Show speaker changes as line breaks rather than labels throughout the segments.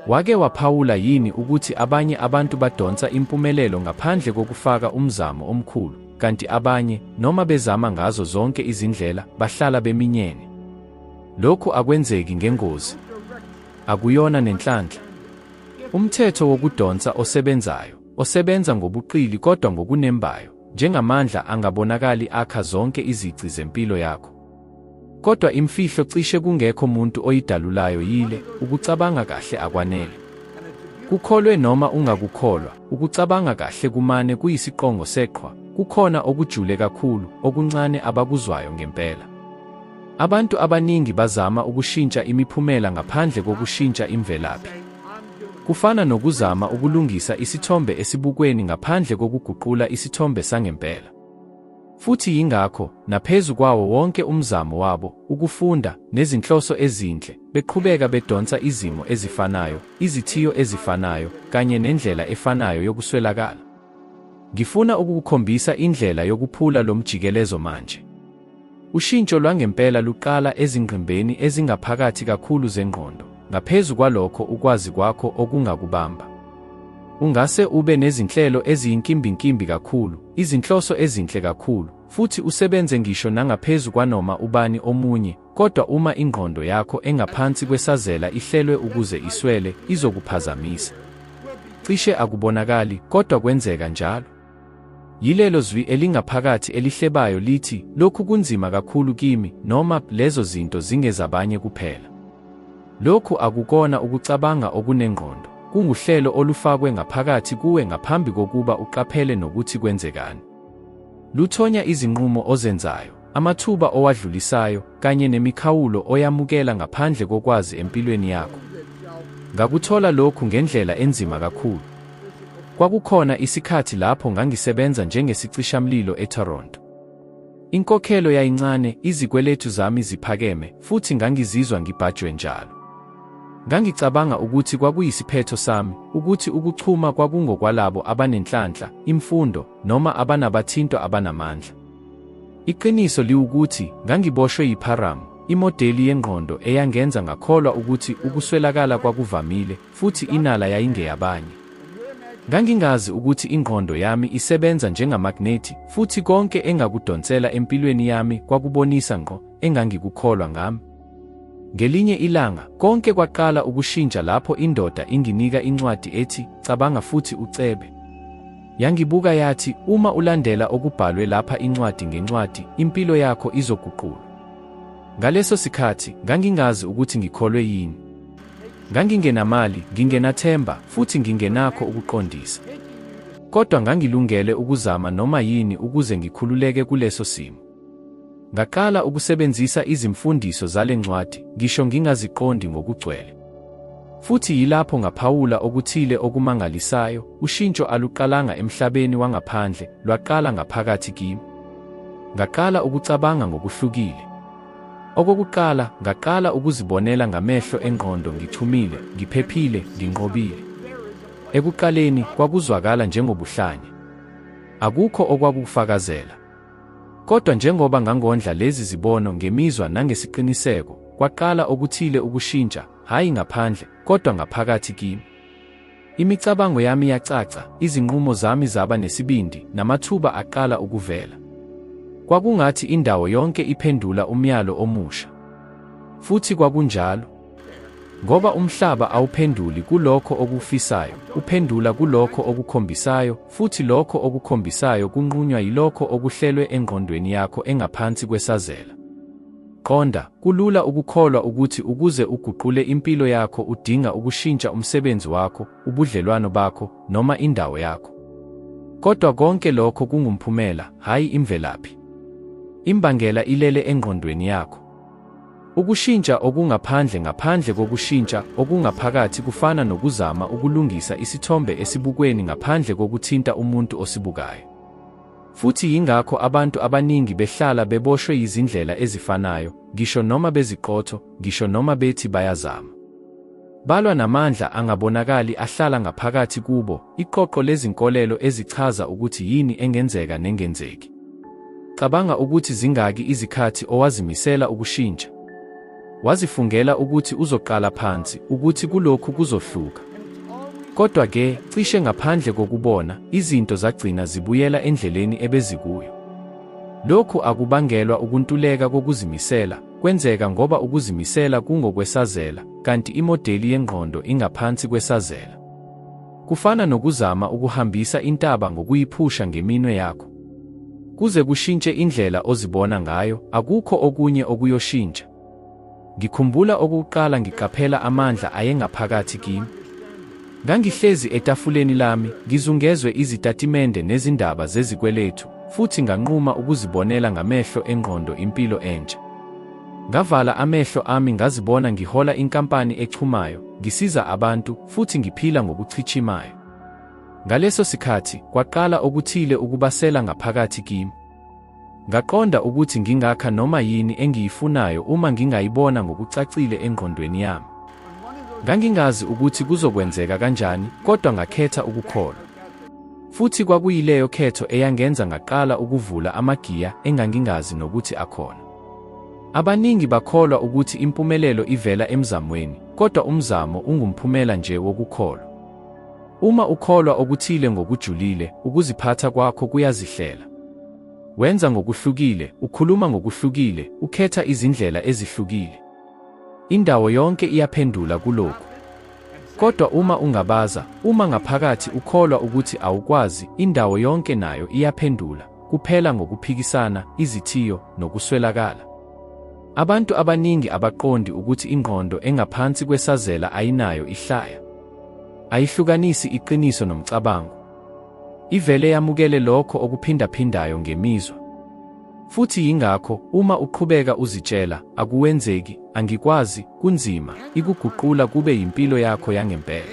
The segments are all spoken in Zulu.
Wake waphawula yini ukuthi abanye abantu badonsa impumelelo ngaphandle kokufaka umzamo omkhulu, kanti abanye, noma bezama ngazo zonke izindlela, bahlala beminyene? Lokhu akwenzeki ngengozi. Akuyona nenhlanhla. Umthetho wokudonsa osebenzayo, osebenza ngobuqili kodwa ngokunembayo, njengamandla angabonakali akha zonke izici zempilo yakho. Kodwa imfihlo cishe kungekho muntu oyidalulayo yile, ukucabanga kahle akwanele. Kukholwe noma ungakukholwa, ukucabanga kahle kumane kuyisiqongo seqhwa, kukhona okujule kakhulu, okuncane abakuzwayo ngempela. Abantu abaningi bazama ukushintsha imiphumela ngaphandle kokushintsha imvelaphi. Kufana nokuzama ukulungisa isithombe esibukweni ngaphandle kokuguqula isithombe sangempela. Futhi yingakho, naphezu kwawo wonke umzamo wabo, ukufunda, nezinhloso ezinhle, beqhubeka bedonsa izimo ezifanayo, izithiyo ezifanayo, kanye nendlela efanayo yokuswelakala. Ngifuna ukukukhombisa indlela yokuphula lo mjikelezo manje. Ushintsho lwangempela luqala ezingqimbeni ezingaphakathi kakhulu zengqondo, ngaphezu kwalokho ukwazi kwakho okungakubamba. Ungase ube nezinhlelo eziyinkimbinkimbi kakhulu, izinhloso ezinhle kakhulu, futhi usebenze ngisho nangaphezu kwanoma ubani omunye, kodwa uma ingqondo yakho engaphansi kwesazela ihlelwe ukuze iswele, izokuphazamisa. Cishe akubonakali, kodwa kwenzeka njalo. Yilelo zwi elingaphakathi elihlebayo lithi, Lokhu kunzima kakhulu kimi, noma, Lezo zinto zingezabanye kuphela. Lokhu akukona ukucabanga okunengqondo, kunguhlelo olufakwe ngaphakathi kuwe ngaphambi kokuba uqaphele nokuthi kwenzekani. Luthonya izinqumo ozenzayo, amathuba owadlulisayo, kanye nemikhawulo oyamukela ngaphandle kokwazi empilweni yakho. Ngakuthola lokhu ngendlela enzima kakhulu. Kwakukhona isikhathi lapho ngangisebenza njengesicishamlilo eToronto. Inkokhelo yayincane, izikweletu zami ziphakeme, futhi ngangizizwa ngibhajwe njalo. Ngangicabanga ukuthi kwakuyisiphetho sami, ukuthi ukuchuma kwakungokwalabo abanenhlanhla, imfundo, noma abanabathintwa abanamandla. Iqiniso liwukuthi, ngangiboshwe yipharamu, imodeli yengqondo eyangenza ngakholwa ukuthi ukuswelakala kwakuvamile, futhi inala yayingeyabanye. Ngangingazi ukuthi ingqondo yami isebenza njengamagnethi, futhi konke engakudonsela empilweni yami kwakubonisa ngqo engangikukholwa ngami. Ngelinye ilanga, konke kwaqala ukushintsha lapho indoda inginika incwadi ethi Cabanga Futhi Ucebe. Yangibuka yathi, Uma ulandela okubhalwe lapha incwadi ngencwadi, impilo yakho izoguqulwa. Ngaleso sikhathi, ngangingazi ukuthi ngikholwe yini. Ngangingenamali, ngingenathemba, futhi ngingenakho ukuqondisa. Kodwa ngangilungele ukuzama noma yini ukuze ngikhululeke kuleso simo. Ngaqala ukusebenzisa izimfundiso zale ncwadi, ngisho ngingaziqondi ngokugcwele. Futhi yilapho ngaphawula okuthile okumangalisayo, ushintsho aluqalanga emhlabeni wangaphandle, lwaqala ngaphakathi kimi. Ngaqala ukucabanga ngokuhlukile. Okokuqala, ngaqala ukuzibonela ngamehlo engqondo ngichumile, ngiphephile, nginqobile. Ekuqaleni, kwakuzwakala njengobuhlanya. Akukho okwakukufakazela. Kodwa njengoba ngangondla lezi zibono ngemizwa nangesiqiniseko, kwaqala okuthile ukushintsha, hhayi ngaphandle, kodwa ngaphakathi kimi. Imicabango yami yacaca, izinqumo zami zaba nesibindi, namathuba aqala ukuvela. Kwakungathi indawo yonke iphendula umyalo omusha. Futhi kwakunjalo. Ngoba umhlaba awuphenduli kulokho okufisayo, uphendula kulokho okukhombisayo, futhi lokho okukhombisayo kunqunywa yilokho okuhlelwe engqondweni yakho engaphansi kwesazela. Qonda, kulula ukukholwa ukuthi ukuze uguqule impilo yakho udinga ukushintsha umsebenzi wakho, ubudlelwano bakho, noma indawo yakho. Kodwa konke lokho kungumphumela, hhayi imvelaphi. Imbangela ilele engqondweni yakho. Ukushintsha okungaphandle ngaphandle kokushintsha okungaphakathi kufana nokuzama ukulungisa isithombe esibukweni ngaphandle kokuthinta umuntu osibukayo. Futhi yingakho abantu abaningi behlala beboshwe yizindlela ezifanayo, ngisho noma beziqotho, ngisho noma bethi bayazama. Balwa namandla angabonakali ahlala ngaphakathi kubo, iqoqo lezinkolelo ezichaza ukuthi yini engenzeka nengenzeki. Cabanga ukuthi zingaki izikhathi owazimisela ukushintsha. Wazifungela ukuthi uzoqala phansi, ukuthi kulokhu kuzohluka. Kodwa-ke, cishe ngaphandle kokubona, izinto zagcina zibuyela endleleni ebezikuyo. Lokhu akubangelwa ukuntuleka kokuzimisela, kwenzeka ngoba ukuzimisela kungokwesazela, kanti imodeli yengqondo ingaphansi kwesazela. Kufana nokuzama ukuhambisa intaba ngokuyiphusha ngeminwe yakho. Kuze kushintshe indlela ozibona ngayo, akukho okunye okuyoshintsha. Ngikhumbula okokuqala ngiqaphela amandla ayengaphakathi kimi. Ngangihlezi etafuleni lami, ngizungezwe izitatimende nezindaba zezikweletu, futhi nganquma ukuzibonela ngamehlo engqondo impilo entsha. Ngavala amehlo ami ngazibona ngihola inkampani echumayo, ngisiza abantu, futhi ngiphila ngokuchichimayo. Ngaleso sikhathi, kwaqala okuthile ukubasela ngaphakathi kimi. Ngaqonda ukuthi ngingakha noma yini engiyifunayo uma ngingayibona ngokucacile engqondweni yami. Ngangingazi ukuthi kuzokwenzeka kanjani, kodwa ngakhetha ukukholwa. Futhi kwakuyileyo khetho eyangenza ngaqala ukuvula amagiya engangingazi nokuthi akhona. Abaningi bakholwa ukuthi impumelelo ivela emzamweni, kodwa umzamo ungumphumela nje wokukholwa. Uma ukholwa okuthile ngokujulile, ukuziphatha kwakho kuyazihlela. Wenza ngokuhlukile, ukhuluma ngokuhlukile, ukhetha izindlela ezihlukile. Indawo yonke iyaphendula kulokhu. Kodwa uma ungabaza, uma ngaphakathi ukholwa ukuthi awukwazi, indawo yonke nayo iyaphendula, kuphela ngokuphikisana, izithiyo, nokuswelakala. Abantu abaningi abaqondi ukuthi ingqondo engaphansi kwesazela ayinayo ihlaya. Ayihlukanisi iqiniso nomcabango. Ivele yamukele lokho okuphindaphindayo ngemizwa. Futhi yingakho, uma uqhubeka uzitshela, akuwenzeki, angikwazi, kunzima, ikuguqula kube yimpilo yakho yangempela.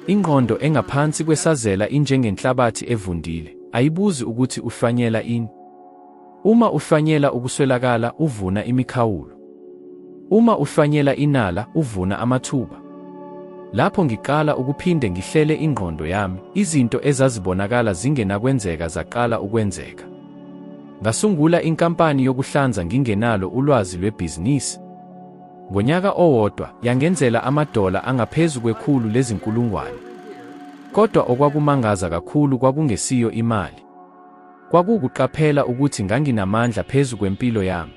Ingqondo engaphansi kwesazela injengenhlabathi evundile, ayibuzi ukuthi uhlwanyela ini. Uma uhlwanyela ukuswelakala, uvuna imikhawulo. Uma uhlwanyela inala, uvuna amathuba. Lapho ngiqala ukuphinde ngihlele ingqondo yami, izinto ezazibonakala zingenakwenzeka zaqala ukwenzeka. Ngasungula inkampani yokuhlanza ngingenalo ulwazi lwebhizinisi. Ngonyaka owodwa, yangenzela amadola angaphezu kwekhulu lezinkulungwane. Kodwa okwakumangaza kakhulu kwakungesiyo imali. Kwakuwukuqaphela ukuthi nganginamandla phezu kwempilo yami.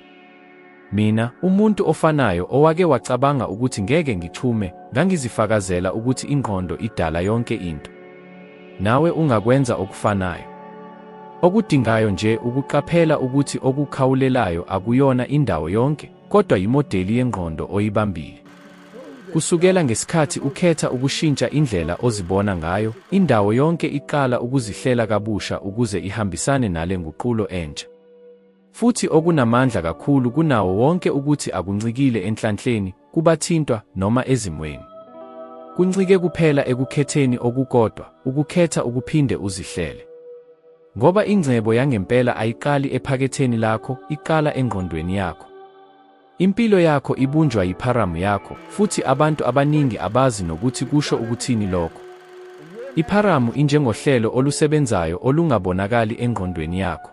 Mina, umuntu ofanayo owake wacabanga ukuthi ngeke ngichume, ngangizifakazela ukuthi ingqondo idala yonke into. Nawe ungakwenza okufanayo. Okudingayo nje ukuqaphela ukuthi okukhawulelayo akuyona indawo yonke, kodwa yimodeli yengqondo oyibambile. Kusukela ngesikhathi ukhetha ukushintsha indlela ozibona ngayo, indawo yonke iqala ukuzihlela kabusha ukuze ihambisane nale nguqulo entsha. Futhi okunamandla kakhulu kunawo wonke ukuthi akuncikile enhlanhleni, kubathintwa, noma ezimweni. Kuncike kuphela ekukhetheni okukodwa, ukukhetha ukuphinde uzihlele. Ngoba ingcebo yangempela ayiqali ephaketheni lakho, iqala engqondweni yakho. Impilo yakho ibunjwa yipharamu yakho, futhi abantu abaningi abazi nokuthi kusho ukuthini lokho. Ipharamu injengohlelo olusebenzayo olungabonakali engqondweni yakho.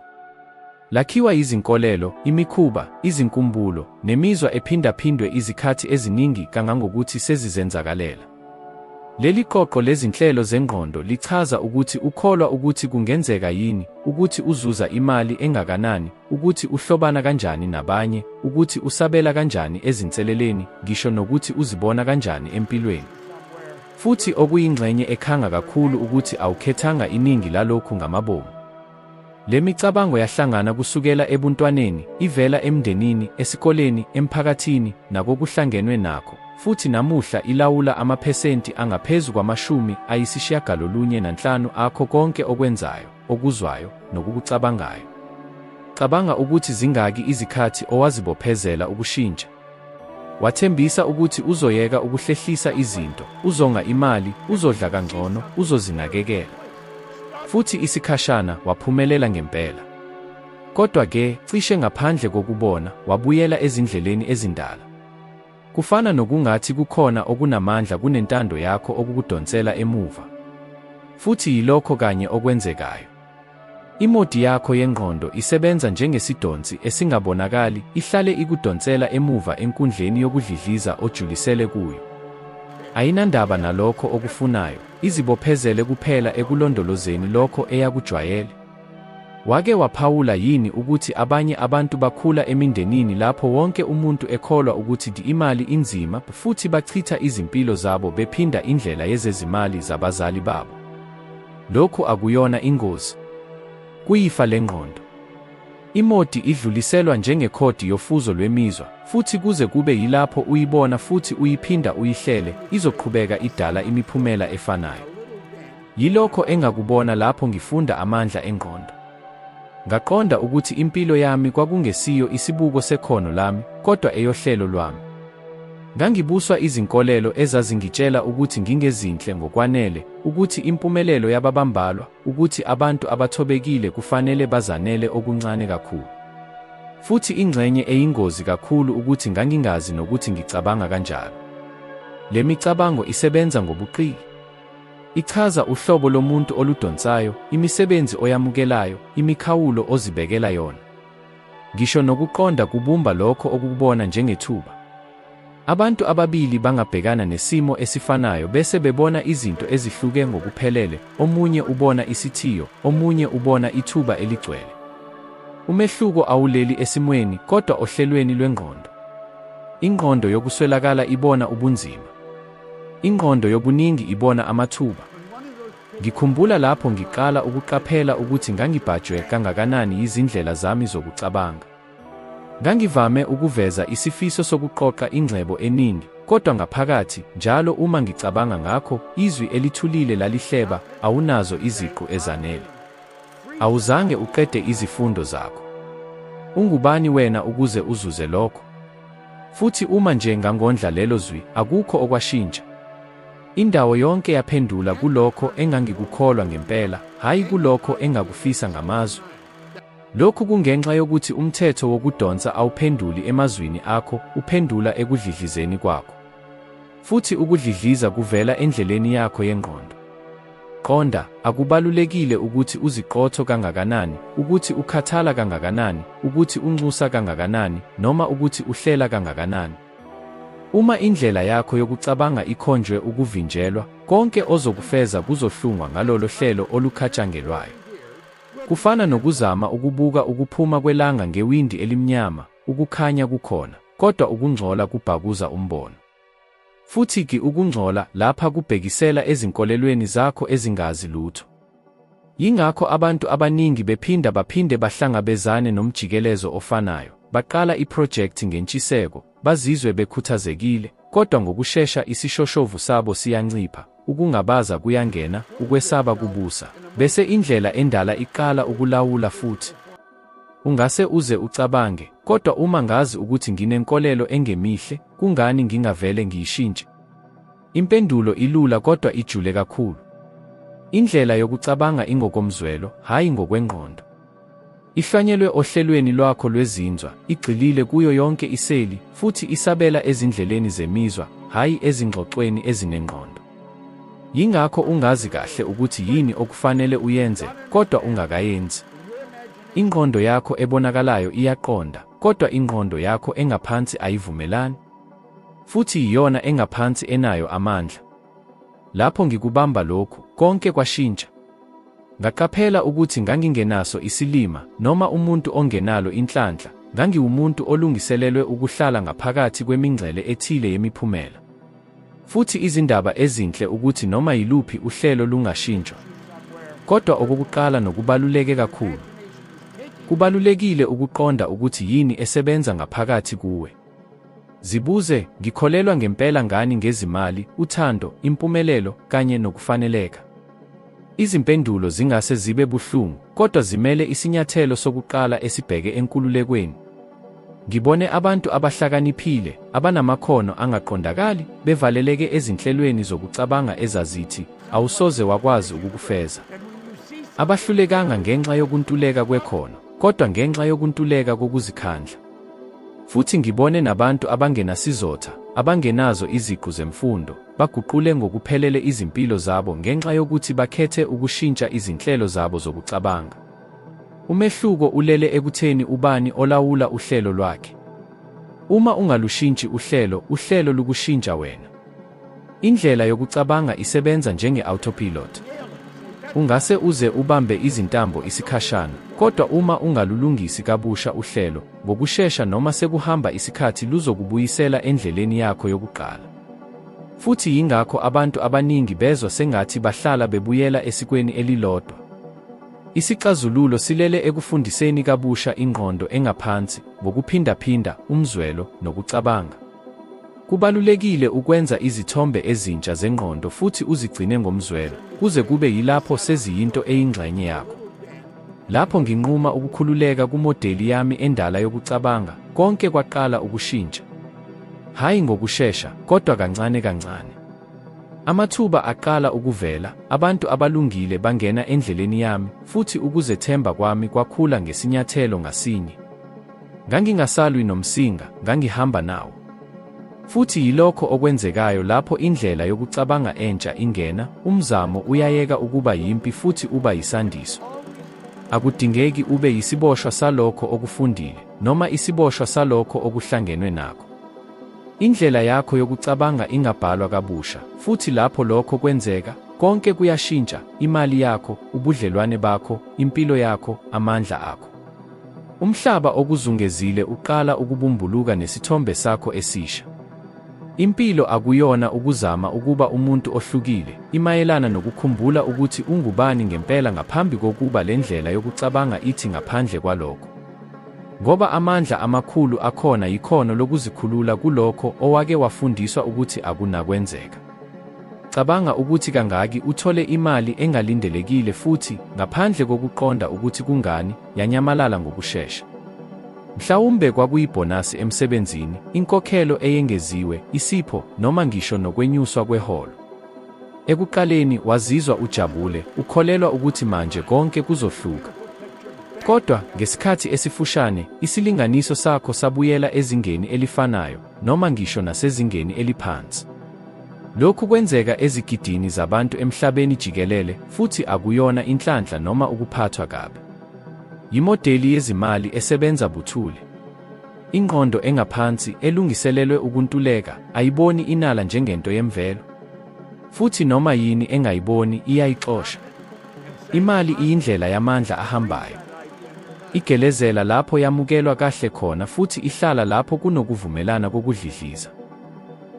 Lakhiwa yizinkolelo, imikhuba, izinkumbulo, nemizwa ephindaphindwe izikhathi eziningi kangangokuthi sezizenzakalela. Leli qoqo lezinhlelo zengqondo lichaza ukuthi ukholwa ukuthi kungenzeka yini, ukuthi uzuza imali engakanani, ukuthi uhlobana kanjani nabanye, ukuthi usabela kanjani ezinseleleni, ngisho nokuthi uzibona kanjani empilweni. Futhi okuyingxenye ekhanga kakhulu ukuthi awukhethanga iningi lalokhu ngamabomu. Le micabango yahlangana kusukela ebuntwaneni, ivela emndenini, esikoleni, emphakathini, nakokuhlangenwe nakho, futhi namuhla ilawula amaphesenti angaphezu kwama-95 akho konke okwenzayo, okuzwayo, nokukucabangayo. Cabanga ukuthi zingaki izikhathi owazibophezela ukushintsha. Wathembisa ukuthi uzoyeka ukuhlehlisa izinto, uzonga imali, uzodla kangcono, uzozinakekela. Futhi isikhashana, waphumelela ngempela. Kodwa-ke, cishe ngaphandle kokubona, wabuyela ezindleleni ezindala. Kufana nokungathi kukhona okunamandla kunentando yakho okukudonsela emuva. Futhi yilokho kanye okwenzekayo. Imodi yakho yengqondo isebenza njengesidonsi esingabonakali, ihlale ikudonsela emuva enkundleni yokudlidliza ojulisele kuyo. Ayinandaba nalokho okufunayo, izibophezele kuphela ekulondolozeni lokho eyakujwayele. Wake waphawula yini ukuthi abanye abantu bakhula emindenini lapho wonke umuntu ekholwa ukuthi imali inzima futhi bachitha izimpilo zabo bephinda indlela yezezimali zabazali babo? Lokhu akuyona ingozi. Kuyifa lengqondo. Imodi idluliselwa njengekhodi yofuzo lwemizwa, futhi kuze kube yilapho uyibona futhi uyiphinda uyihlele, izoqhubeka idala imiphumela efanayo. Yilokho engakubona lapho ngifunda amandla engqondo. Ngaqonda ukuthi impilo yami kwakungesiyo isibuko sekhono lami, kodwa eyohlelo lwami. Ngangibuswa izinkolelo ezazingitshela ukuthi ngingezinhle ngokwanele, ukuthi impumelelo yababambalwa, ukuthi abantu abathobekile kufanele bazanele okuncane kakhulu. Futhi ingxenye eyingozi kakhulu ukuthi ngangingazi nokuthi ngicabanga kanjalo. Le micabango isebenza ngobuqili. Ichaza uhlobo lomuntu oludonsayo, imisebenzi oyamukelayo, imikhawulo ozibekela yona. Ngisho nokuqonda kubumba lokho okukubona njengethuba. Abantu ababili bangabhekana nesimo esifanayo bese bebona izinto ezihluke ngokuphelele, omunye ubona isithiyo, omunye ubona ithuba eligcwele. Umehluko awuleli esimweni, kodwa ohlelweni lwengqondo. Ingqondo yokuswelakala ibona ubunzima. Ingqondo yobuningi ibona amathuba. Ngikhumbula lapho ngiqala ukuqaphela ukuthi ngangibhajwe kangakanani yizindlela zami zokucabanga. Ngangivame ukuveza isifiso sokuqoqa ingcebo eningi, kodwa ngaphakathi, njalo uma ngicabanga ngakho, izwi elithulile lalihleba, Awunazo iziqu ezanele. Awuzange uqede izifundo zakho. Ungubani wena ukuze uzuze lokho? Futhi uma nje ngangondla lelo zwi, akukho okwashintsha. Indawo yonke yaphendula kulokho engangikukholwa ngempela, hhayi kulokho engakufisa ngamazwi. Lokhu kungenxa yokuthi umthetho wokudonsa awuphenduli emazwini akho, uphendula ekudlidlizeni kwakho. Futhi ukudlidliza kuvela endleleni yakho yengqondo. Qonda, akubalulekile ukuthi uziqotho kangakanani, ukuthi ukhathala kangakanani, ukuthi unxusa kangakanani, noma ukuthi uhlela kangakanani. Uma indlela yakho yokucabanga ikhonjwe ukuvinjelwa, konke ozokufeza kuzohlungwa ngalolo hlelo olucatshangelwayo. Kufana nokuzama ukubuka ukuphuma kwelanga ngewindi elimnyama, ukukhanya kukhona, kodwa ukungcola kubhakuza umbono. Futhi-ke ukungcola lapha kubhekisela ezinkolelweni zakho ezingazi lutho. Yingakho abantu abaningi bephinda baphinde bahlangabezane nomjikelezo ofanayo, baqala iphrojekthi ngentshiseko, bazizwe bekhuthazekile, kodwa ngokushesha isishoshovu sabo siyancipha, ukungabaza kuyangena, ukwesaba kubusa, bese indlela endala iqala ukulawula futhi. Ungase uze ucabange, Kodwa uma ngazi ukuthi nginenkolelo engemihle, kungani ngingavele ngiyishintshe? Impendulo ilula kodwa ijule kakhulu. Indlela yokucabanga ingokomzwelo, hhayi ngokwengqondo. Ihlwanyelwe ohlelweni lwakho lwezinzwa, igxilile kuyo yonke iseli, futhi isabela ezindleleni zemizwa, hhayi ezingxoxweni ezinengqondo. Yingakho ungazi kahle ukuthi yini okufanele uyenze, kodwa ungakayenzi. Ingqondo yakho ebonakalayo iyaqonda, kodwa ingqondo yakho engaphansi ayivumelani. Futhi yiyona engaphansi enayo amandla. Lapho ngikubamba lokhu, konke kwashintsha. Ngaqaphela ukuthi ngangingenaso isilima, noma umuntu ongenalo inhlanhla, ngangiwumuntu olungiselelwe ukuhlala ngaphakathi kwemingcele ethile yemiphumela. Futhi izindaba ezinhle ukuthi noma yiluphi uhlelo lungashintshwa. Kodwa okokuqala nokubaluleke kakhulu, kubalulekile ukuqonda ukuthi yini esebenza ngaphakathi kuwe. Zibuze, Ngikholelwa ngempela ngani ngezimali, uthando, impumelelo, kanye nokufaneleka? Izimpendulo zingase zibe buhlungu, kodwa zimele isinyathelo sokuqala esibheke enkululekweni. Ngibone abantu abahlakaniphile, abanamakhono angaqondakali, bevaleleke ezinhlelweni zokucabanga ezazithi, Awusoze wakwazi ukukufeza. Abahlulekanga ngenxa yokuntuleka kwekhono, kodwa ngenxa yokuntuleka kokuzikhandla. Futhi ngibone nabantu abangenasizotha, abangenazo iziqu zemfundo, baguqule ngokuphelele izimpilo zabo ngenxa yokuthi bakhethe ukushintsha izinhlelo zabo zokucabanga. Umehluko ulele ekutheni ubani olawula uhlelo lwakhe. Uma ungalushintshi uhlelo, uhlelo lukushintsha wena. Indlela yokucabanga isebenza njenge-autopilot. Ungase uze ubambe izintambo isikhashana, kodwa uma ungalulungisi kabusha uhlelo, ngokushesha noma sekuhamba isikhathi luzokubuyisela endleleni yakho yokuqala. Futhi yingakho abantu abaningi bezwa sengathi bahlala bebuyela esikweni elilodwa. Isixazululo silele ekufundiseni kabusha ingqondo engaphansi ngokuphindaphinda umzwelo nokucabanga. Kubalulekile ukwenza izithombe ezintsha zengqondo futhi uzigcine ngomzwelo kuze kube yilapho seziyinto eyingxenye yakho. Lapho nginquma ukukhululeka kumodeli yami endala yokucabanga, konke kwaqala ukushintsha. Hhayi ngokushesha, kodwa kancane kancane. Amathuba aqala ukuvela, abantu abalungile bangena endleleni yami, futhi ukuzethemba kwami kwakhula ngesinyathelo ngasinye. Ngangingasalwi nomsinga, ngangihamba nawo. Futhi yilokho okwenzekayo lapho indlela yokucabanga entsha ingena, umzamo uyayeka ukuba yimpi futhi uba yisandiso. Akudingeki ube yisiboshwa salokho okufundile, noma isiboshwa salokho okuhlangenwe nakho. Indlela yakho yokucabanga ingabhalwa kabusha, futhi lapho lokho kwenzeka, konke kuyashintsha, imali yakho, ubudlelwane bakho, impilo yakho, amandla akho. Umhlaba okuzungezile uqala ukubumbuluka nesithombe sakho esisha. Impilo akuyona ukuzama ukuba umuntu ohlukile, imayelana nokukhumbula ukuthi ungubani ngempela ngaphambi kokuba le ndlela yokucabanga ithi ngaphandle kwalokho. Ngoba amandla amakhulu akhona yikhono lokuzikhulula kulokho owake wafundiswa ukuthi akunakwenzeka. Cabanga ukuthi kangaki uthole imali engalindelekile futhi, ngaphandle kokuqonda ukuthi kungani, yanyamalala ngokushesha. Mhlawumbe kwakuyibhonasi emsebenzini, inkokhelo eyengeziwe, isipho, noma ngisho nokwenyuswa kweholo. Ekuqaleni, wazizwa ujabule, ukholelwa ukuthi manje konke kuzohluka. Kodwa, ngesikhathi esifushane, isilinganiso sakho sabuyela ezingeni elifanayo, noma ngisho nasezingeni eliphansi. Lokhu kwenzeka ezigidini zabantu emhlabeni jikelele futhi akuyona inhlanhla noma ukuphathwa kabi. Yimodeli yezimali esebenza buthule. Ingqondo engaphansi, elungiselelwe ukuntuleka, ayiboni inala njengento yemvelo. Futhi noma yini engayiboni iyayixosha. Imali iyindlela yamandla ahambayo. Igelezela lapho yamukelwa kahle khona futhi ihlala lapho kunokuvumelana kokudlidliza.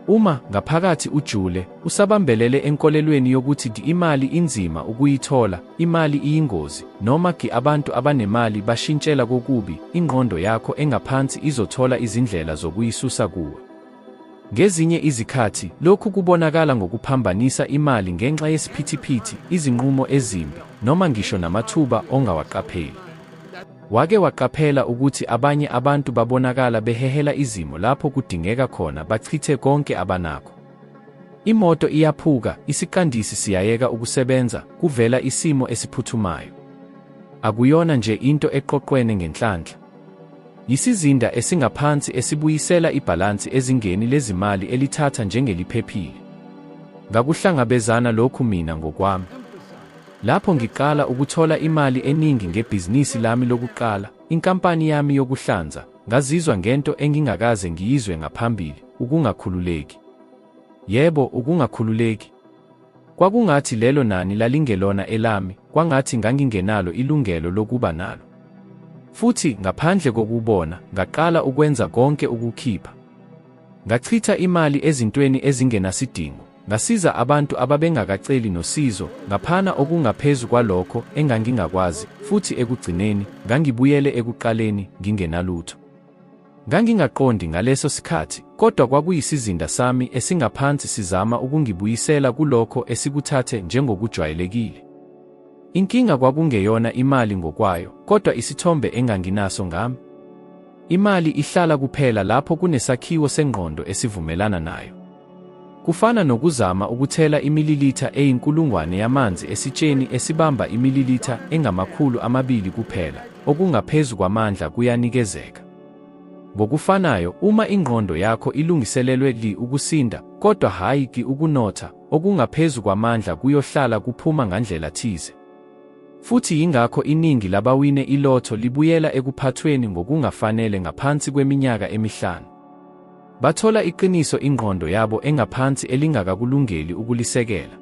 Uma, ngaphakathi ujule, usabambelele enkolelweni yokuthi imali inzima ukuyithola, imali iyingozi, noma abantu abanemali bashintshela kokubi, ingqondo yakho engaphansi izothola izindlela zokuyisusa kuwe. Ngezinye izikhathi, lokhu kubonakala ngokuphambanisa imali ngenxa yesiphithiphithi, izinqumo ezimbi, noma ngisho namathuba ongawaqapheli. Wake waqaphela ukuthi abanye abantu babonakala behehela izimo lapho kudingeka khona bachithe konke abanakho? Imoto iyaphuka, isiqandisi siyayeka ukusebenza, kuvela isimo esiphuthumayo. Akuyona nje into eqoqwene ngenhlanhla. Yisizinda esingaphansi esibuyisela ibhalansi ezingeni lezimali elithatha njengeliphephile. Ngakuhlangabezana lokhu mina ngokwami. Lapho ngiqala ukuthola imali eningi ngebhizinisi lami lokuqala, inkampani yami yokuhlanza, ngazizwa ngento engingakaze ngiyizwe ngaphambili, ukungakhululeki. Yebo, ukungakhululeki. Kwakungathi lelo nani lalingelona elami, kwangathi ngangingenalo ilungelo lokuba nalo. Futhi, ngaphandle kokubona, ngaqala ukwenza konke ukukhipha. Ngachitha imali ezintweni ezingenasidingo, ngasiza abantu ababengakaceli nosizo, ngaphana okungaphezu kwalokho engangingakwazi, futhi ekugcineni, ngangibuyele ekuqaleni, ngingenalutho. Ngangingaqondi ngaleso sikhathi, kodwa kwakuyisizinda sami esingaphansi sizama ukungibuyisela kulokho esikuthathe njengokujwayelekile. Inkinga kwakungeyona imali ngokwayo, kodwa isithombe enganginaso ngami. Imali ihlala kuphela lapho kunesakhiwo sengqondo esivumelana nayo. Kufana nokuzama ukuthela imililitha eyinkulungwane yamanzi esitsheni esibamba imililitha engama-200 kuphela, okungaphezu kwamandla kuyanikezeka. Ngokufanayo, uma ingqondo yakho ilungiselelwe li ukusinda, kodwa hhayi ki ukunotha, okungaphezu kwamandla kuyohlala kuphuma ngandlela thize. Futhi yingakho iningi labawine i-lotto libuyela ekuphathweni ngokungafanele ngaphansi kweminyaka emihlanu. Bathola iqiniso ingqondo yabo engaphansi elingakakulungeli ukulisekela.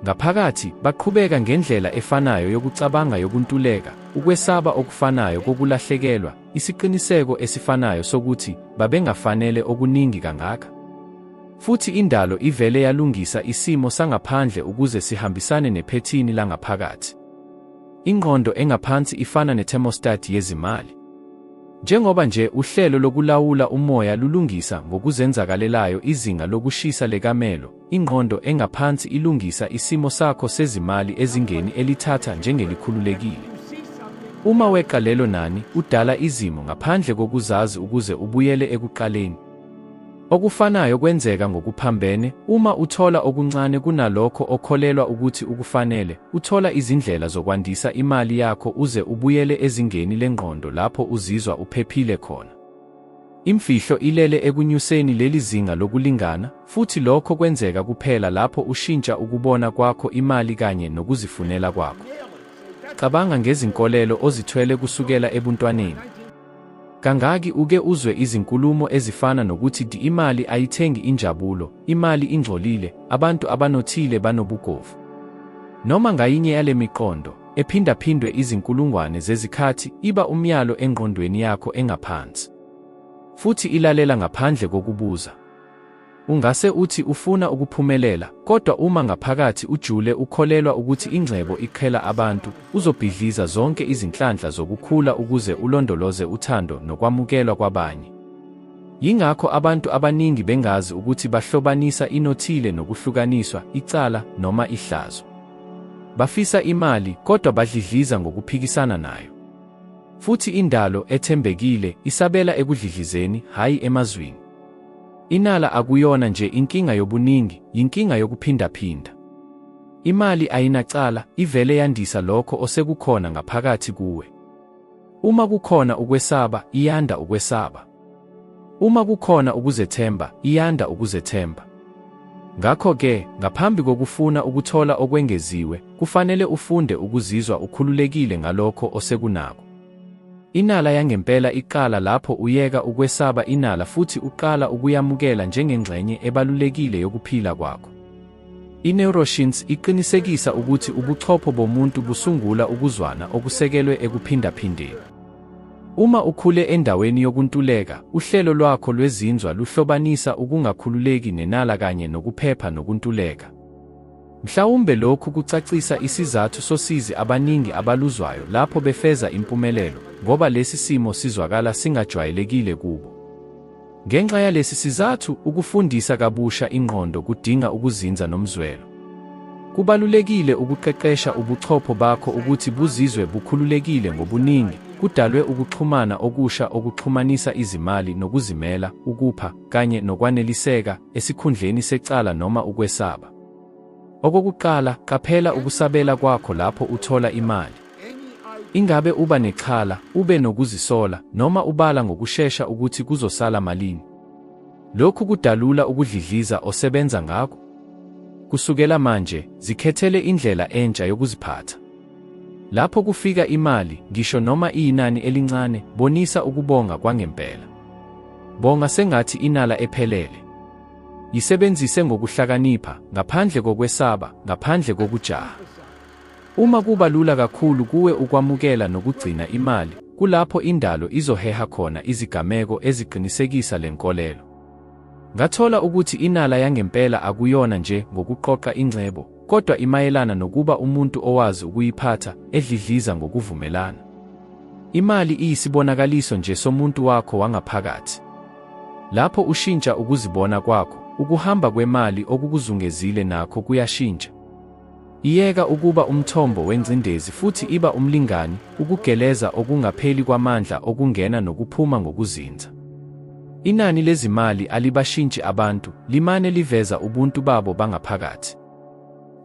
Ngaphakathi, baqhubeka ngendlela efanayo yokucabanga yokuntuleka, ukwesaba okufanayo kokulahlekelwa, isiqiniseko esifanayo sokuthi babengafanele okuningi kangaka. Futhi indalo ivele yalungisa isimo sangaphandle ukuze sihambisane nephethini langaphakathi. Ingqondo engaphansi ifana ne-thermostat yezimali. Njengoba nje uhlelo lokulawula umoya lulungisa ngokuzenzakalelayo izinga lokushisa lekamelo, ingqondo engaphansi ilungisa isimo sakho sezimali ezingeni elithatha njengelikhululekile. Uma weqa lelo nani, udala izimo ngaphandle kokuzazi ukuze ubuyele ekuqaleni. Okufanayo kwenzeka ngokuphambene, uma uthola okuncane kunalokho okholelwa ukuthi ukufanele, uthola izindlela zokwandisa imali yakho uze ubuyele ezingeni lengqondo lapho uzizwa uphephile khona. Imfihlo ilele ekunyuseni leli zinga lokulingana, futhi lokho kwenzeka kuphela lapho ushintsha ukubona kwakho imali kanye nokuzifunela kwakho. Cabanga ngezinkolelo ozithwele kusukela ebuntwaneni. Kangaki uke uzwe izinkulumo ezifana nokuthi imali ayithengi injabulo, imali ingcolile, abantu abanothile banobugovu. Noma ngayinye yale miqondo, ephindaphindwe izinkulungwane zezikhathi, iba umyalo engqondweni yakho engaphansi. Futhi ilalela ngaphandle kokubuza. Ungase uthi ufuna ukuphumelela, kodwa uma ngaphakathi ujule ukholelwa ukuthi ingcebo iqhela abantu, uzobhidliza zonke izinhlanhla zokukhula ukuze ulondoloze uthando nokwamukelwa kwabanye. Yingakho abantu abaningi bengazi ukuthi bahlobanisa inothile nokuhlukaniswa, icala, noma ihlazo. Bafisa imali, kodwa badlidliza ngokuphikisana nayo. Futhi indalo ethembekile isabela ekudlidlizeni, hhayi emazwini. Inala akuyona nje inkinga yobuningi, yinkinga yokuphindaphinda. Imali ayinacala, ivele yandisa lokho osekukhona ngaphakathi kuwe. Uma kukhona ukwesaba, iyanda ukwesaba. Uma kukhona ukuzethemba, iyanda ukuzethemba. Ngakho-ke, ngaphambi kokufuna ukuthola okwengeziwe, kufanele ufunde ukuzizwa ukhululekile ngalokho osekunako. Inala yangempela iqala lapho uyeka ukwesaba inala futhi uqala ukuyamukela njengengxenye ebalulekile yokuphila kwakho. I-neuroscience iqinisekisa ukuthi ubuchopho bomuntu busungula ukuzwana okusekelwe ekuphindaphindeni. Uma ukhule endaweni yokuntuleka, uhlelo lwakho lwezinzwa luhlobanisa ukungakhululeki nenala kanye nokuphepha nokuntuleka. Mhlawumbe lokhu kucacisa isizathu sosizi abaningi abaluzwayo lapho befeza impumelelo, ngoba lesi simo sizwakala singajwayelekile kubo. Ngenxa yalesi sizathu, ukufundisa kabusha ingqondo kudinga ukuzinza nomzwelo. Kubalulekile ukuqeqesha ubuchopho bakho ukuthi buzizwe bukhululekile ngobuningi, kudalwe ukuxhumana okusha okuxhumanisa izimali nokuzimela, ukupha, kanye nokwaneliseka, esikhundleni secala noma ukwesaba. Okokuqala, qaphela ukusabela kwakho lapho uthola imali. Ingabe uba nexhala, ube nokuzisola, noma ubala ngokushesha ukuthi kuzosala malini? Lokhu kudalula ukudlidliza osebenza ngakho. Kusukela manje, zikhethele indlela entsha yokuziphatha. Lapho kufika imali, ngisho noma iyinani elincane, bonisa ukubonga kwangempela. Bonga sengathi inala ephelele. Yisebenzise ngokuhlakanipha, ngaphandle kokwesaba, ngaphandle kokujaha. Uma kuba lula kakhulu kuwe ukwamukela nokugcina imali, kulapho indalo izoheha khona izigameko eziqinisekisa le nkolelo. Ngathola ukuthi inala yangempela akuyona nje ngokuqoqa ingcebo, kodwa imayelana nokuba umuntu owazi ukuyiphatha, edlidliza ngokuvumelana. Imali iyisibonakaliso nje somuntu wakho wangaphakathi. Lapho ushintsha ukuzibona kwakho, ukuhamba kwemali okukuzungezile nakho kuyashintsha. Iyeka ukuba umthombo wengcindezi futhi iba umlingani, ukugeleza okungapheli kwamandla okungena nokuphuma ngokuzinza. Inani lezimali alibashintshi abantu, limane liveza ubuntu babo bangaphakathi.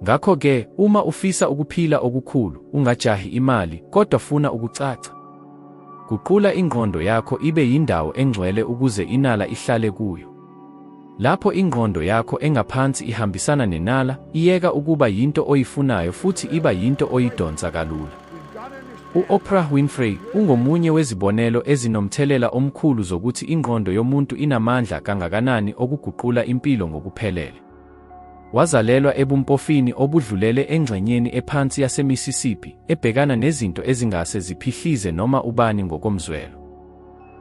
Ngakho-ke, uma ufisa ukuphila okukhulu, ungajahi imali, kodwa funa ukucaca. Guqula ingqondo yakho ibe yindawo engcwele ukuze inala ihlale kuyo. Lapho ingqondo yakho engaphansi ihambisana nenala, iyeka ukuba yinto oyifunayo futhi iba yinto oyidonsa kalula. U-Oprah Winfrey ungomunye wezibonelo ezinomthelela omkhulu zokuthi ingqondo yomuntu inamandla kangakanani okuguqula impilo ngokuphelele. Wazalelwa ebumpofini obudlulele engxenyeni ephansi yaseMississippi, ebhekana nezinto ezingase ziphihlize noma ubani ngokomzwelo.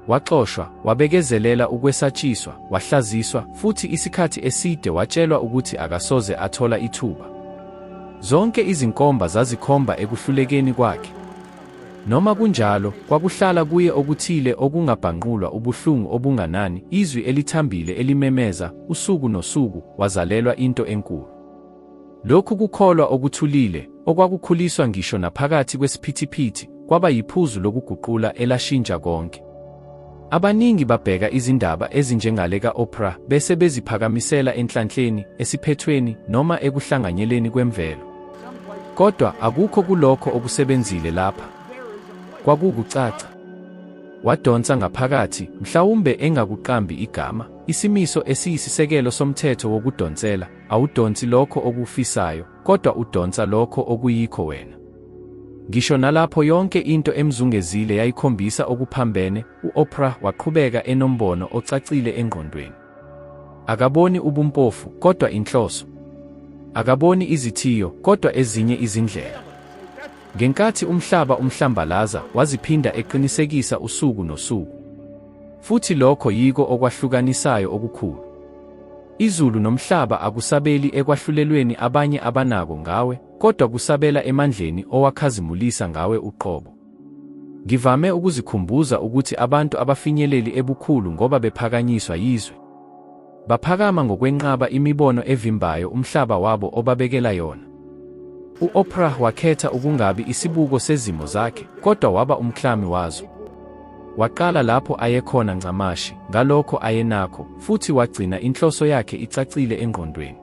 Waxoshwa, wabekezelela ukwesatshiswa, wahlaziswa, futhi isikhathi eside watshelwa ukuthi akasoze athola ithuba. Zonke izinkomba zazikhomba ekuhlulekeni kwakhe. Noma kunjalo, kwakuhlala kuye okuthile okungabhanqulwa ubuhlungu obunganani, izwi elithambile elimemeza, usuku nosuku, wazalelwa into enkulu. Lokhu kukholwa okuthulile, okwakukhuliswa ngisho naphakathi kwesiphithiphithi, kwaba yiphuzu lokuguqula elashintsha konke. Abaningi babheka izindaba ezinjengale ka-Oprah bese beziphakamisela enhlanhleni, esiphethweni, noma ekuhlanganyeleni kwemvelo. Kodwa akukho kulokho okusebenzile lapha. Kwakuwukucaca. Wadonsa ngaphakathi, mhlawumbe engakuqambi igama, isimiso esiyisisekelo somthetho wokudonsela, awudonsi lokho okufisayo, kodwa udonsa lokho okuyikho wena. Ngisho nalapho yonke into emzungezile yayikhombisa okuphambene, u-Oprah waqhubeka enombono ocacile engqondweni. Akaboni ubumpofu, kodwa inhloso. Akaboni izithiyo, kodwa ezinye izindlela. Ngenkathi umhlaba umhlambalaza, waziphinda eqinisekisa usuku nosuku. Futhi lokho yiko okwahlukanisayo okukhulu. Izulu nomhlaba akusabeli ekwahlulelweni abanye abanako ngawe, kodwa kusabela emandleni owakhazimulisa ngawe uqobo. Ngivame ukuzikhumbuza ukuthi abantu abafinyeleli ebukhulu ngoba bephakanyiswa yizwe. Baphakama ngokwenqaba imibono evimbayo umhlaba wabo obabekela yona. U-Oprah wakhetha ukungabi isibuko sezimo zakhe, kodwa waba umklami wazo. Waqala lapho ayekhona ncamashi, ngalokho ayenakho, futhi wagcina inhloso yakhe icacile engqondweni.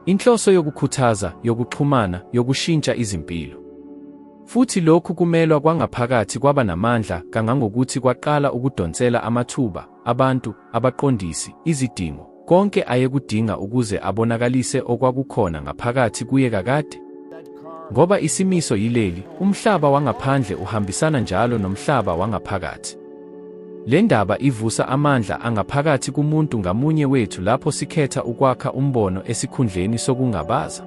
Inhloso yokukhuthaza, yokuxhumana, yokushintsha izimpilo. Futhi lokhu kumelwa kwangaphakathi kwaba namandla kangangokuthi kwaqala ukudonsela amathuba, abantu, abaqondisi, izidingo, konke ayekudinga ukuze abonakalise okwakukhona ngaphakathi kuye kakade. Ngoba isimiso yileli, umhlaba wangaphandle uhambisana njalo nomhlaba wangaphakathi. Le ndaba ivusa amandla angaphakathi kumuntu ngamunye wethu lapho sikhetha ukwakha umbono esikhundleni sokungabaza.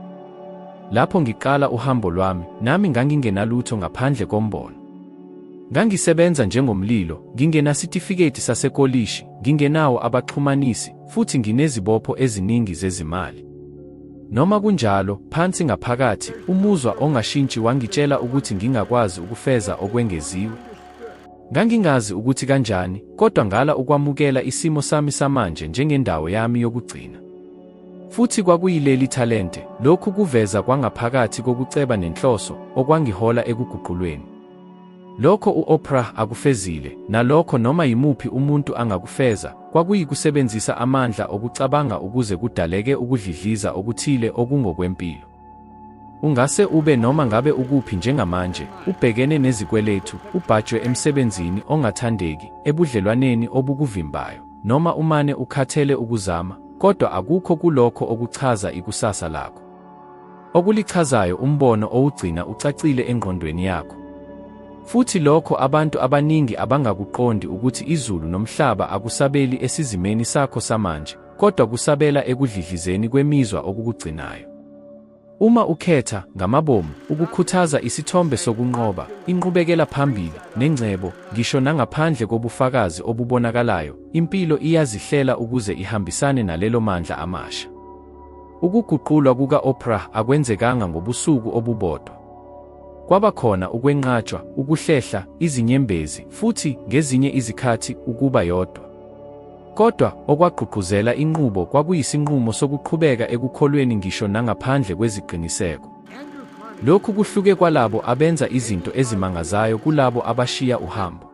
Lapho ngiqala uhambo lwami, nami ngangingenalutho ngaphandle kombono. Ngangisebenza njengomlilo, ngingenasitifiketi sasekolishi, ngingenawo abaxhumanisi, futhi nginezibopho eziningi zezimali. Noma kunjalo, phansi ngaphakathi, umuzwa ongashintshi wangitshela ukuthi ngingakwazi ukufeza okwengeziwe. Ngangingazi ukuthi kanjani, kodwa ngala ukwamukela isimo sami samanje njengendawo yami yokugcina. Futhi kwakuyileli thalente, lokhu kuveza kwangaphakathi kokuceba nenhloso, okwangihola ekuguqulweni. Lokho u-Oprah akufezile, nalokho noma yimuphi umuntu angakufeza, kwakuyikusebenzisa amandla okucabanga ukuze kudaleke ukudlidliza okuthile okungokwempilo. Ungase ube noma ngabe ukuphi njengamanje, ubhekene nezikweletu, ubhajwe emsebenzini ongathandeki, ebudlelwaneni obukuvimbayo, noma umane ukhathele ukuzama, kodwa akukho kulokho okuchaza ikusasa lakho. Okulichazayo umbono owugcina ucacile engqondweni yakho. Futhi lokho abantu abaningi abangakuqondi ukuthi izulu nomhlaba akusabeli esizimeni sakho samanje, kodwa kusabela ekudlidlizeni kwemizwa okukugcinayo. Uma ukhetha, ngamabomu, ukukhuthaza isithombe sokunqoba, inqubekela phambili, nengcebo, ngisho nangaphandle kobufakazi obubonakalayo, impilo iyazihlela ukuze ihambisane nalelo mandla amasha. Ukuguqulwa kuka-Oprah akwenzekanga ngobusuku obubodwa. Kwaba khona ukwenqatshwa, ukuhlehla, izinyembezi, futhi, ngezinye izikhathi, ukuba yodwa. Kodwa, okwagqugquzela inqubo kwakuyisinqumo sokuqhubeka ekukholweni ngisho nangaphandle kweziqiniseko. Lokhu kuhluke kwalabo abenza izinto ezimangazayo kulabo abashiya uhambo.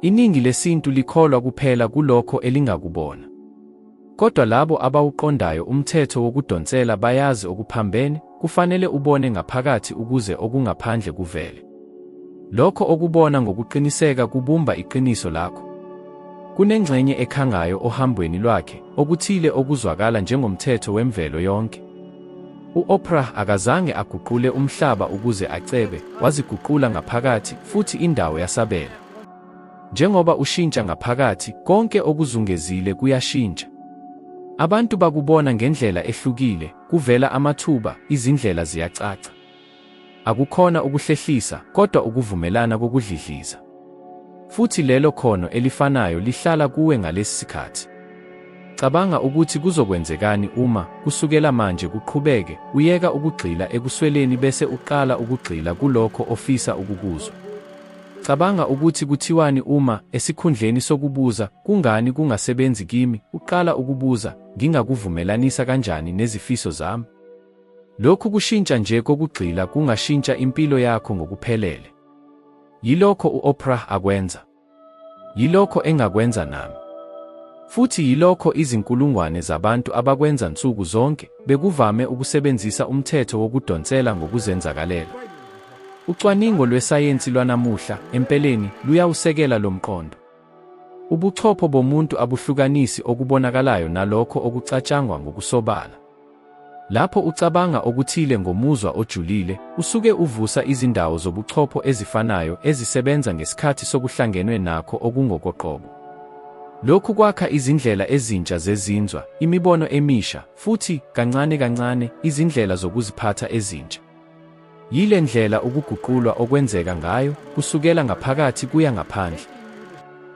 Iningi lesintu likholwa kuphela kulokho elingakubona. Kodwa labo abawuqondayo umthetho wokudonsela bayazi okuphambene, kufanele ubone ngaphakathi ukuze okungaphandle kuvele. Lokho okubona ngokuqiniseka kubumba iqiniso lakho. Kunengxenye ekhangayo ohambweni lwakhe, okuthile okuzwakala njengomthetho wemvelo yonke. U-Oprah akazange aguqule umhlaba ukuze acebe, waziguqula ngaphakathi, futhi indawo yasabela. Njengoba ushintsha ngaphakathi, konke okuzungezile kuyashintsha. Abantu bakubona ngendlela ehlukile, kuvela amathuba, izindlela ziyacaca. Akukhona ukuhlehlisa, kodwa ukuvumelana kokudlidliza. Futhi lelo khono elifanayo lihlala kuwe ngalesi sikhathi. Cabanga ukuthi kuzokwenzekani uma, kusukela manje kuqhubeke, uyeka ukugxila ekusweleni bese uqala ukugxila kulokho ofisa ukukuzwa. Cabanga ukuthi kuthiwani uma, esikhundleni sokubuza, Kungani kungasebenzi kimi? uqala ukubuza, Ngingakuvumelanisa kanjani nezifiso zami? Lokhu kushintsha nje kokugxila kungashintsha impilo yakho ngokuphelele. Yilokho u-Oprah akwenza. Yilokho engakwenza nami. Futhi yilokho izinkulungwane zabantu abakwenza nsuku zonke, bekuvame ukusebenzisa umthetho wokudonsela ngokuzenzakalela. Ucwaningo lwesayensi lwanamuhla, empeleni, luyawusekela lo mqondo. Ubuchopho bomuntu abuhlukanisi okubonakalayo nalokho okucatshangwa ngokusobala. Lapho ucabanga okuthile ngomuzwa ojulile, usuke uvusa izindawo zobuchopho ezifanayo ezisebenza ngesikhathi sokuhlangenwe nakho okungokoqobo. Lokhu kwakha izindlela ezintsha zezinzwa, imibono emisha, futhi, kancane kancane, izindlela zokuziphatha ezintsha. Yile ndlela ukuguqulwa okwenzeka ngayo, kusukela ngaphakathi kuya ngaphandle.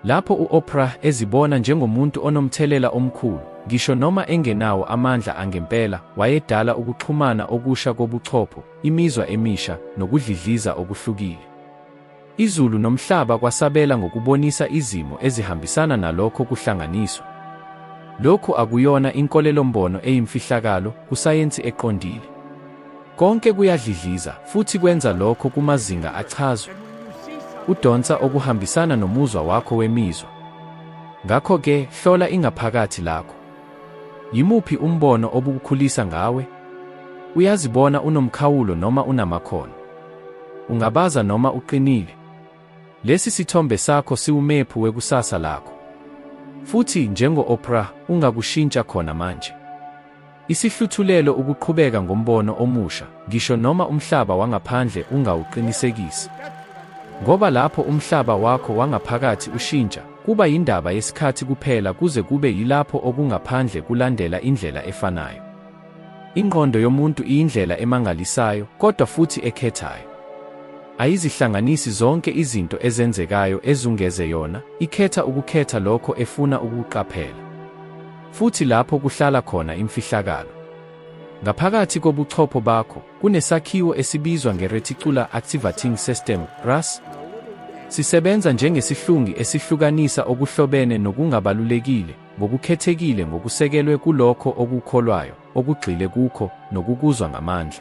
Lapho u-Oprah ezibona njengomuntu onomthelela omkhulu, ngisho noma engenawo amandla angempela, wayedala ukuxhumana okusha kobuchopho, imizwa emisha, nokudlidliza okuhlukile. Izulu nomhlaba kwasabela ngokubonisa izimo ezihambisana nalokho kuhlanganiswa. Lokhu akuyona inkolelo-mbono eyimfihlakalo, kusayensi eqondile. Konke kuyadlidliza, futhi kwenza lokho kumazinga achazwe. Udonsa okuhambisana nomuzwa wakho wemizwa. Ngakho-ke, hlola ingaphakathi lakho. Yimuphi umbono obukukhulisa ngawe? Uyazibona unomkhawulo noma unamakhono? Ungabaza noma uqinile? Lesi sithombe sakho siwumephu wekusasa lakho. Futhi, njengo-Oprah, ungakushintsha khona manje. Isihluthulelo ukuqhubeka ngombono omusha, ngisho noma umhlaba wangaphandle ungawuqinisekisi. Ngoba lapho umhlaba wakho wangaphakathi ushintsha, kuba yindaba yesikhathi kuphela kuze kube yilapho okungaphandle kulandela indlela efanayo. Ingqondo yomuntu iyindlela emangalisayo, kodwa futhi ekhethayo. Ayizihlanganisi zonke izinto ezenzekayo ezungeze yona, ikhetha ukukhetha lokho efuna ukukuqaphela. Futhi lapho kuhlala khona imfihlakalo. Ngaphakathi kobuchopho bakho, kunesakhiwo esibizwa nge-reticular activating system, RAS. Sisebenza njengesihlungi esihlukanisa okuhlobene nokungabalulekile, ngokukhethekile ngokusekelwe kulokho okukholwayo, okugxile kukho, nokukuzwa ngamandla.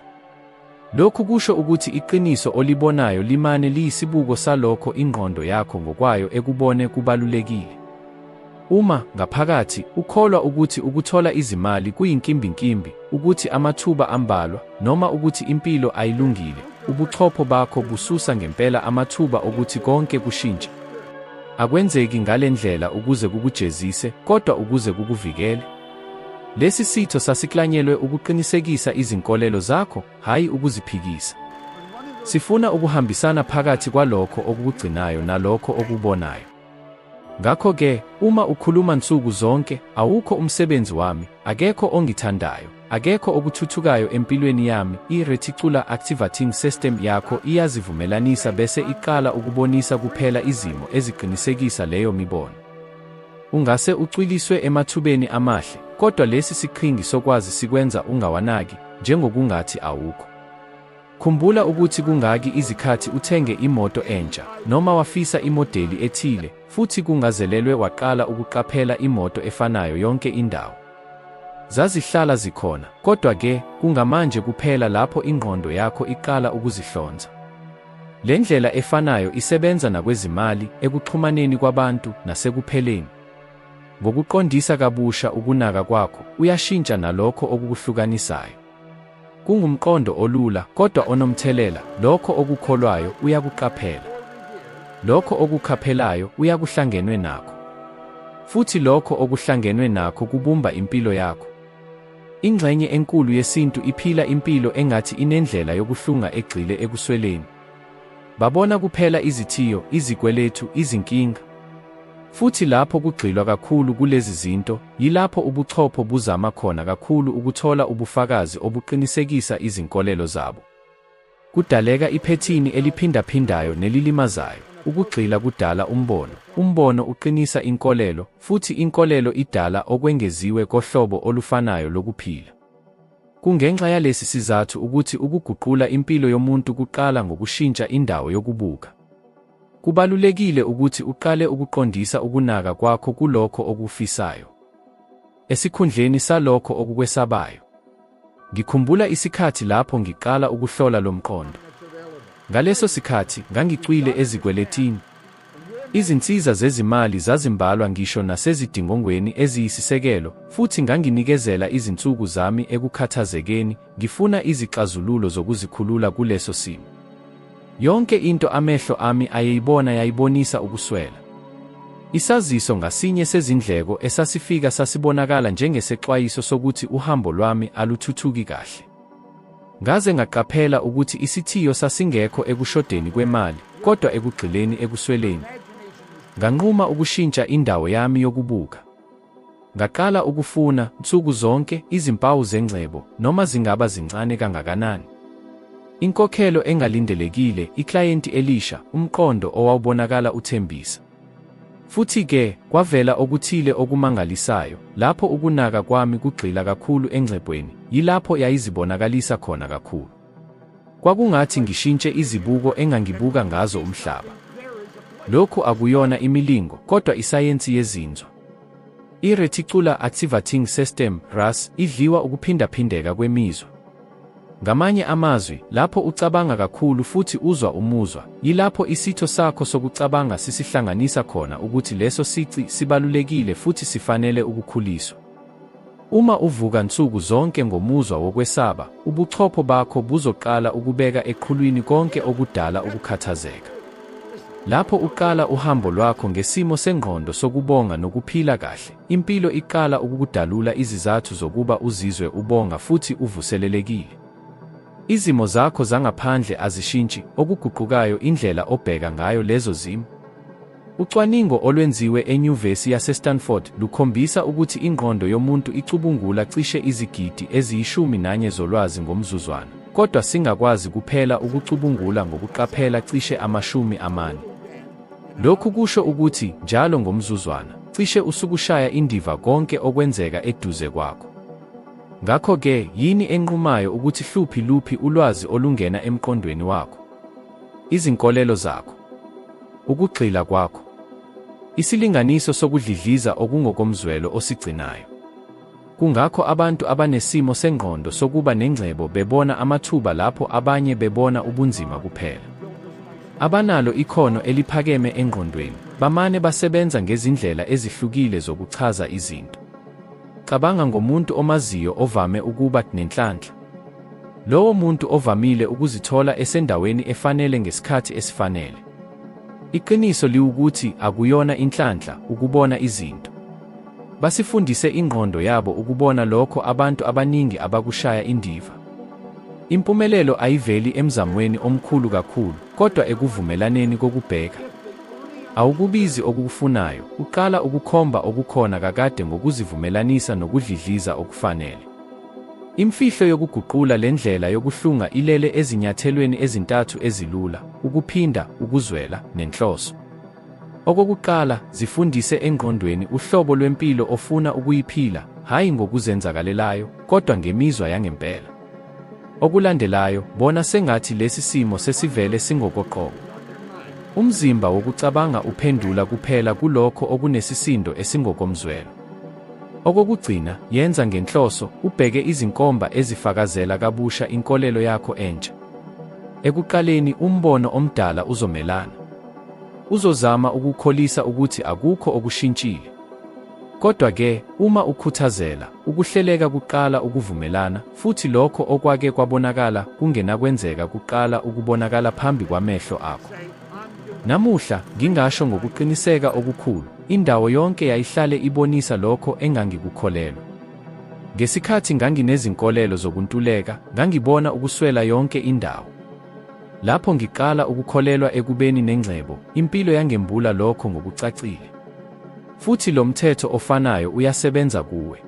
Lokhu kusho ukuthi iqiniso olibonayo limane liyisibuko salokho ingqondo yakho ngokwayo ekubone kubalulekile. Uma, ngaphakathi, ukholwa ukuthi ukuthola izimali kuyinkimbinkimbi, ukuthi amathuba ambalwa, noma ukuthi impilo ayilungile, ubuchopho bakho bususa ngempela amathuba okuthi konke kushintshe. Akwenzeki ngale ndlela ukuze kukujezise, kodwa ukuze kukuvikele. Lesi sitho sasiklanyelwe ukuqinisekisa izinkolelo zakho, hhayi ukuziphikisa. Sifuna ukuhambisana phakathi kwalokho okukugcinayo nalokho okubonayo. Ngakho-ke, uma ukhuluma nsuku zonke, awukho umsebenzi wami, akekho ongithandayo, akekho okuthuthukayo empilweni yami, i-reticular activating system yakho iyazivumelanisa bese iqala ukubonisa kuphela izimo eziqinisekisa leyo mibono. Ungase ucwiliswe emathubeni amahle, kodwa lesi siqhingi sokwazi sikwenza ungawanaki, njengokungathi awukho. Khumbula ukuthi kungaki izikhathi uthenge imoto entsha, noma wafisa imodeli ethile, futhi kungazelelwe waqala ukuqaphela imoto efanayo yonke indawo. Zazihlala zikhona, kodwa-ke, kungamanje kuphela lapho ingqondo yakho iqala ukuzihlonza. Le ndlela efanayo isebenza nakwezimali, ekuxhumaneni kwabantu, nasekupheleni. Ngokuqondisa kabusha ukunaka kwakho, uyashintsha nalokho okukuhlukanisayo. Kungumqondo olula, kodwa onomthelela, lokho okukholwayo, uyakuqaphela. Lokho okukhaphelayo, uyakuhlangenwe nakho. Futhi lokho okuhlangenwe nakho kubumba impilo yakho. Ingxenye enkulu yesintu iphila impilo engathi inendlela yokuhlunga egxile ekusweleni. Babona kuphela izithiyo, izikweletu, izinkinga. Futhi lapho kugxilwa kakhulu kulezi zinto, yilapho ubuchopho buzama khona kakhulu ukuthola ubufakazi obuqinisekisa izinkolelo zabo. Kudaleka iphethini eliphindaphindayo nelilimazayo, ukugxila kudala umbono, umbono uqinisa inkolelo, futhi inkolelo idala okwengeziwe kohlobo olufanayo lokuphila. Kungenxa yalesi sizathu ukuthi ukuguqula impilo yomuntu kuqala ngokushintsha indawo yokubuka. Kubalulekile ukuthi uqale ukuqondisa ukunaka kwakho kulokho okufisayo, esikhundleni salokho okukwesabayo. Ngikhumbula isikhathi lapho ngiqala ukuhlola lo mqondo. Ngaleso sikhathi, ngangicwile ezikweletini. Izinsiza zezimali zazimbalwa ngisho nasezidingongweni eziyisisekelo, futhi nganginikezela izinsuku zami ekukhathazekeni, ngifuna izixazululo zokuzikhulula kuleso simo. Yonke into amehlo ami ayeyibona yayibonisa ukuswela. Isaziso ngasinye sezindleko esasifika sasibonakala njengesexwayiso sokuthi uhambo lwami aluthuthuki kahle. Ngaze ngaqaphela ukuthi isithiyo sasingekho ekushodeni kwemali, kodwa ekugxileni ekusweleni. Nganquma ukushintsha indawo yami yokubuka. Ngaqala ukufuna, nsuku zonke, izimpawu zengcebo, noma zingaba zincane kangakanani. Inkokhelo engalindelekile, iklayenti elisha, umqondo owawubonakala uthembisa. Futhi-ke, kwavela okuthile okumangalisayo, lapho ukunaka kwami kugxila kakhulu engcebweni, yilapho yayizibonakalisa khona kakhulu. Kwakungathi ngishintshe izibuko engangibuka ngazo umhlaba. Lokhu akuyona imilingo, kodwa isayensi yezinzwa. I-Reticular Activating System, RAS, idliwa ukuphindaphindeka kwemizwa. Ngamanye amazwi, lapho ucabanga kakhulu futhi uzwa umuzwa, yilapho isitho sakho sokucabanga sisihlanganisa khona ukuthi leso sici sibalulekile futhi sifanele ukukhuliswa. Uma uvuka nsuku zonke ngomuzwa wokwesaba, ubuchopho bakho buzoqala ukubeka eqhulwini konke okudala ukukhathazeka. Lapho uqala uhambo lwakho ngesimo sengqondo sokubonga nokuphila kahle, impilo iqala ukukudalula izizathu zokuba uzizwe ubonga futhi uvuselelekile. Izimo zakho zangaphandle azishintshi, okuguqukayo indlela obheka ngayo lezo zimo. Ucwaningo olwenziwe eNyuvesi yaseStanford lukhombisa ukuthi ingqondo yomuntu icubungula cishe izigidi eziyishumi nanye zolwazi ngomzuzwana, kodwa singakwazi kuphela ukucubungula ngokuqaphela cishe 40. Lokhu kusho ukuthi njalo ngomzuzwana, cishe usukushaya indiva konke okwenzeka eduze kwakho. Ngakho-ke, yini enqumayo ukuthi hluphi luphi ulwazi olungena emqondweni wakho? Izinkolelo zakho. Ukugxila kwakho. Isilinganiso sokudlidliza okungokomzwelo osigcinayo. Kungakho abantu abanesimo sengqondo sokuba nengcebo bebona amathuba lapho abanye bebona ubunzima kuphela. Abanalo ikhono eliphakeme engqondweni, bamane basebenza ngezindlela ezihlukile zokuchaza izinto. Cabanga ngomuntu omaziyo ovame ukuba nenhlanhla. Lowo muntu ovamile ukuzithola esendaweni efanele ngesikhathi esifanele. Iqiniso liwukuthi akuyona inhlanhla ukubona izinto. Basifundise ingqondo yabo ukubona lokho abantu abaningi abakushaya indiva. Impumelelo ayiveli emzamweni omkhulu kakhulu, kodwa ekuvumelaneni kokubheka. Awukubizi okukufunayo, uqala ukukhomba okukhona kakade ngokuzivumelanisa nokudlidliza okufanele. Imfihlo yokuguqula le ndlela yokuhlunga ilele ezinyathelweni ezintathu ezilula, ukuphinda, ukuzwela, nenhloso. Okokuqala, zifundise engqondweni uhlobo lwempilo ofuna ukuyiphila, hhayi ngokuzenzakalelayo, kodwa ngemizwa yangempela. Okulandelayo, bona sengathi lesi simo sesivele singokoqobo. Umzimba wokucabanga uphendula kuphela kulokho okunesisindo esingokomzwelo. Okokugcina, yenza ngenhloso, ubheke izinkomba ezifakazela kabusha inkolelo yakho entsha. Ekuqaleni, umbono omdala uzomelana. Uzozama ukukholisa ukuthi akukho okushintshile. Kodwa-ke, uma ukhuthazela, ukuhleleka kuqala ukuvumelana, futhi lokho okwake kwabonakala kungenakwenzeka kuqala ukubonakala phambi kwamehlo akho. Namuhla, ngingasho ngokuqiniseka okukhulu, Indawo yonke yayihlale ibonisa lokho engangikukholelwa. Ngesikhathi nganginezinkolelo zokuntuleka, ngangibona ukuswela yonke indawo. Lapho ngiqala ukukholelwa ekubeni nengcebo, impilo yangembula lokho ngokucacile. Futhi lo mthetho ofanayo uyasebenza kuwe.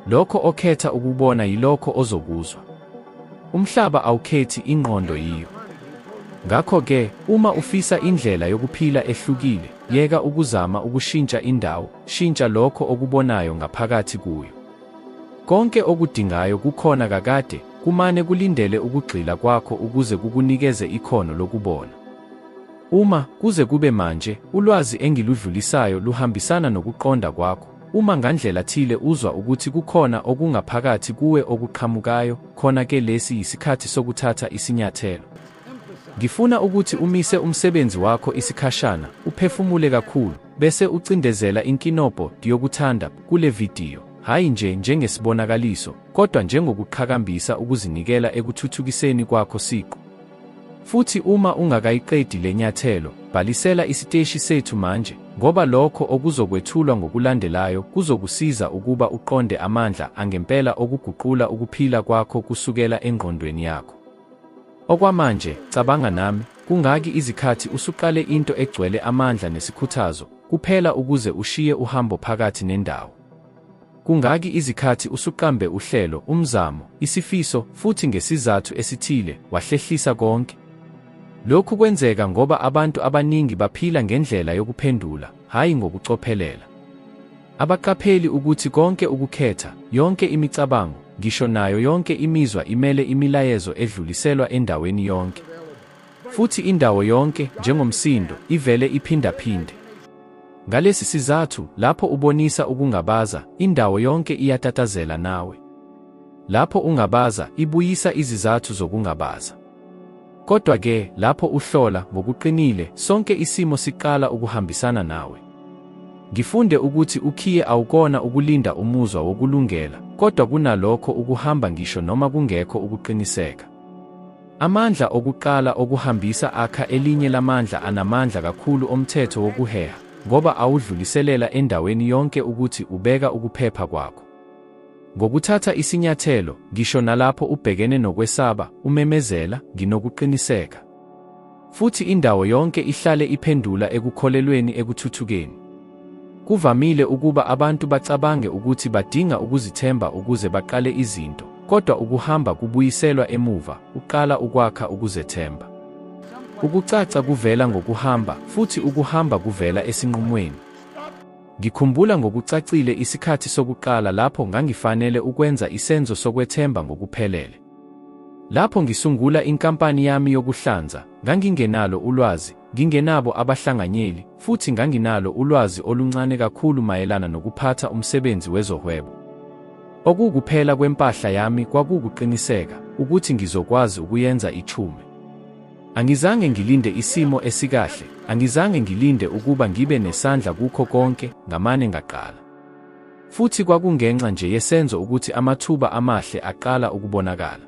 Lokho okhetha ukubona yilokho ozokuzwa. Umhlaba awukhethi, ingqondo yiyo. Ngakho-ke, uma ufisa indlela yokuphila ehlukile, yeka ukuzama ukushintsha indawo, shintsha lokho okubonayo ngaphakathi kuyo. Konke okudingayo kukhona kakade, kumane kulindele ukugxila kwakho ukuze kukunikeze ikhono lokubona. Uma, kuze kube manje, ulwazi engiludlulisayo luhambisana nokuqonda kwakho, uma ngandlela thile uzwa ukuthi kukhona okungaphakathi kuwe okuqhamukayo, khona ke lesi yisikhathi sokuthatha isinyathelo. Ngifuna ukuthi umise umsebenzi wakho isikhashana, uphefumule kakhulu, bese ucindezela inkinobho yokuthanda kule vidiyo, hhayi nje njengesibonakaliso, kodwa njengokuqhakambisa ukuzinikela ekuthuthukiseni kwakho siqu. Futhi uma ungakayiqedi le nyathelo, bhalisela isiteshi sethu manje, ngoba lokho okuzokwethulwa ngokulandelayo kuzokusiza ukuba uqonde amandla angempela okuguqula ukuphila kwakho kusukela engqondweni yakho. Okwamanje, cabanga nami, kungaki izikhathi usuqale into egcwele amandla nesikhuthazo, kuphela ukuze ushiye uhambo phakathi nendawo? Kungaki izikhathi usuqambe uhlelo, umzamo, isifiso, futhi ngesizathu esithile, wahlehlisa konke? Lokhu kwenzeka ngoba abantu abaningi baphila ngendlela yokuphendula, hhayi ngokucophelela. Abaqapheli ukuthi konke ukukhetha, yonke imicabango, ngisho nayo yonke imizwa imele imilayezo edluliselwa endaweni yonke. Futhi indawo yonke, njengomsindo, ivele iphindaphinde. Ngalesi sizathu, lapho ubonisa ukungabaza, indawo yonke iyatatazela nawe. Lapho ungabaza, ibuyisa izizathu zokungabaza. Kodwa-ke, lapho uhlola ngokuqinile, sonke isimo siqala ukuhambisana nawe. Ngifunde ukuthi ukhiye awukona ukulinda umuzwa wokulungela, kodwa kunalokho ukuhamba ngisho noma kungekho ukuqiniseka. Amandla okuqala okuhambisa akha elinye lamandla anamandla kakhulu omthetho wokuheha, ngoba awudluliselela endaweni yonke ukuthi ubeka ukuphepha kwakho. Ngokuthatha isinyathelo, ngisho nalapho ubhekene nokwesaba, umemezela, Nginokuqiniseka. Futhi indawo yonke ihlale iphendula ekukholelweni ekuthuthukeni. Kuvamile ukuba abantu bacabange ukuthi badinga ukuzithemba ukuze baqale izinto, kodwa ukuhamba kubuyiselwa emuva, uqala ukwakha ukuzethemba. Ukucaca kuvela ngokuhamba, futhi ukuhamba kuvela esinqumweni. Ngikhumbula ngokucacile isikhathi sokuqala lapho ngangifanele ukwenza isenzo sokwethemba ngokuphelele. Lapho ngisungula inkampani yami yokuhlanza, ngangingenalo ulwazi, ngingenabo abahlanganyeli, futhi nganginalo ulwazi oluncane kakhulu mayelana nokuphatha umsebenzi wezohwebo. Okuwukuphela kwempahla yami kwakuwukuqiniseka ukuthi ngizokwazi ukuyenza ichume. Angizange ngilinde isimo esikahle, angizange ngilinde ukuba ngibe nesandla kukho konke, ngamane ngaqala. Futhi kwakungenxa nje yesenzo ukuthi amathuba amahle aqala ukubonakala.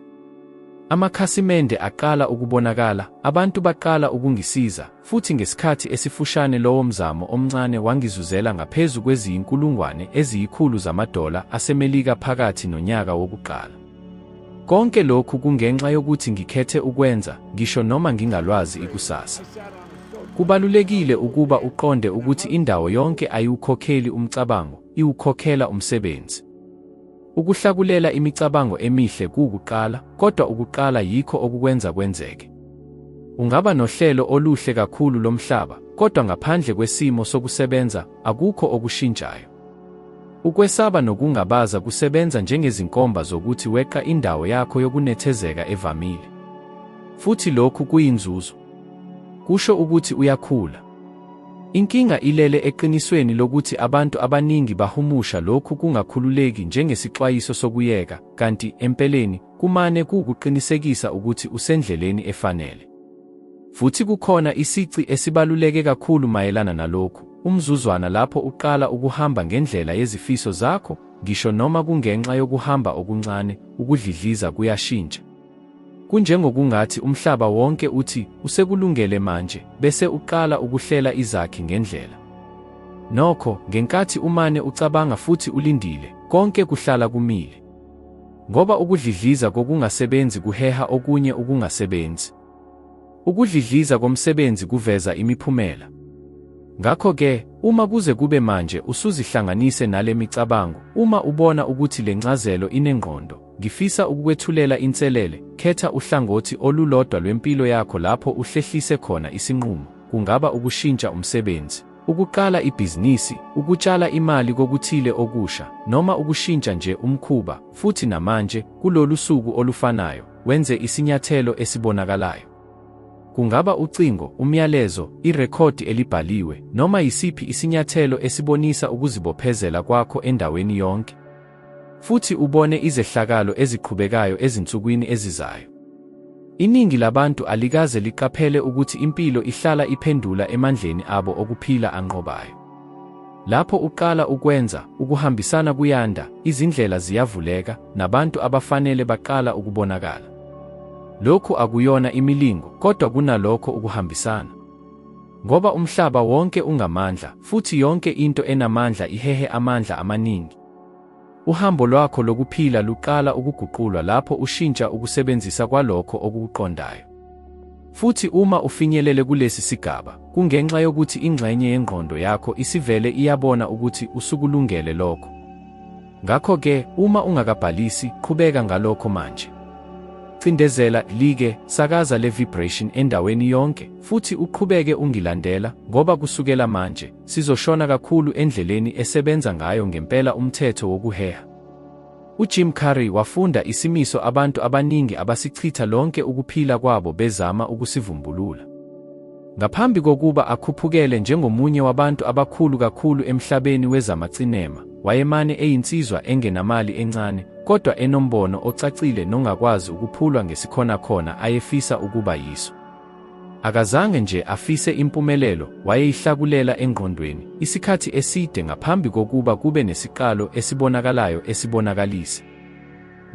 Amakhasimende aqala ukubonakala, abantu baqala ukungisiza, futhi ngesikhathi esifushane lowo mzamo omncane wangizuzela ngaphezu kweziyinkulungwane eziyikhulu zamadola aseMelika phakathi nonyaka wokuqala. Konke lokhu kungenxa yokuthi ngikhethe ukwenza, ngisho noma ngingalwazi ikusasa. Kubalulekile ukuba uqonde ukuthi indawo yonke ayiwukhokheli umcabango, iwukhokhela umsebenzi. Ukuhlakulela imicabango emihle kuwukuqala, kodwa ukuqala yikho okukwenza kwenzeke. Ungaba nohlelo oluhle kakhulu lomhlaba, kodwa ngaphandle kwesimo sokusebenza, akukho okushintshayo. Ukwesaba nokungabaza kusebenza njengezinkomba zokuthi weqa indawo yakho yokunethezeka evamile. Futhi lokhu kuyinzuzo. Kusho ukuthi uyakhula. Inkinga ilele eqinisweni lokuthi abantu abaningi bahumusha lokhu kungakhululeki njengesixwayiso sokuyeka, kanti, empeleni, kumane kuwukuqinisekisa ukuthi usendleleni efanele. Futhi kukhona isici esibaluleke kakhulu mayelana nalokhu, umzuzwana lapho uqala ukuhamba ngendlela yezifiso zakho, ngisho noma kungenxa yokuhamba okuncane, ukudlidliza kuyashintsha. Kunjengokungathi umhlaba wonke uthi, Usekulungele manje, bese uqala ukuhlela izakhi ngendlela. Nokho, ngenkathi umane ucabanga futhi ulindile, konke kuhlala kumile. Ngoba ukudlidliza kokungasebenzi kuheha okunye ukungasebenzi. Ukudlidliza komsebenzi kuveza imiphumela. Ngakho-ke, uma kuze kube manje usuzihlanganise nale micabango, uma ubona ukuthi le ncazelo inengqondo, ngifisa ukukwethulela inselele, khetha uhlangothi olulodwa lwempilo yakho lapho uhlehlise khona isinqumo, kungaba ukushintsha umsebenzi, ukuqala ibhizinisi, ukutshala imali kokuthile okusha, noma ukushintsha nje umkhuba, futhi namanje, kulolu suku olufanayo, wenze isinyathelo esibonakalayo. Kungaba ucingo, umyalezo, irekhodi elibhaliwe, noma yisiphi isinyathelo esibonisa ukuzibophezela kwakho endaweni yonke. Futhi ubone izehlakalo eziqhubekayo ezinsukwini ezizayo. Iningi labantu alikaze liqaphele ukuthi impilo ihlala iphendula emandleni abo okuphila anqobayo. Lapho uqala ukwenza, ukuhambisana kuyanda, izindlela ziyavuleka, nabantu abafanele baqala ukubonakala. Lokhu akuyona imilingo, kodwa kunalokho ukuhambisana. Ngoba umhlaba wonke ungamandla, futhi yonke into enamandla ihehe amandla amaningi. Uhambo lwakho lokuphila luqala ukuguqulwa lapho ushintsha ukusebenzisa kwalokho okukuqondayo. Futhi uma ufinyelele kulesi sigaba, kungenxa yokuthi ingxenye yengqondo yakho isivele iyabona ukuthi usukulungele lokho. Ngakho-ke, uma ungakabhalisi, qhubeka ngalokho manje. Cindezela, like, sakaza le vibration endaweni yonke, futhi uqhubeke ungilandela, ngoba kusukela manje, sizoshona kakhulu endleleni esebenza ngayo ngempela umthetho wokuheha. UJim Carrey wafunda isimiso abantu abaningi abasichitha lonke ukuphila kwabo bezama ukusivumbulula. Ngaphambi kokuba akhuphukele njengomunye wabantu abakhulu kakhulu emhlabeni wezamacinema, wayemane eyinsizwa engenamali encane, kodwa enombono ocacile nongakwazi ukuphulwa ngesikhonakhona ayefisa ukuba yiso. Akazange nje afise impumelelo, wayeyihlakulela engqondweni, isikhathi eside ngaphambi kokuba kube nesiqalo esibonakalayo esibonakalise.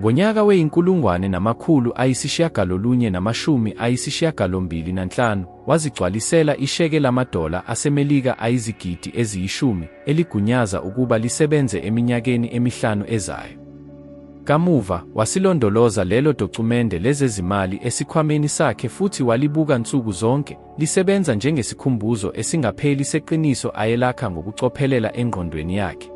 Ngonyaka we-1985, wazigcwalisela isheke lamadola aseMelika ayizigidi eziyishumi, eligunyaza ukuba lisebenze eminyakeni emihlanu ezayo. Kamuva, wasilondoloza lelo documende lezezimali esikhwameni sakhe futhi walibuka nsuku zonke, lisebenza njengesikhumbuzo esingapheli seqiniso ayelakha ngokucophelela engqondweni yakhe.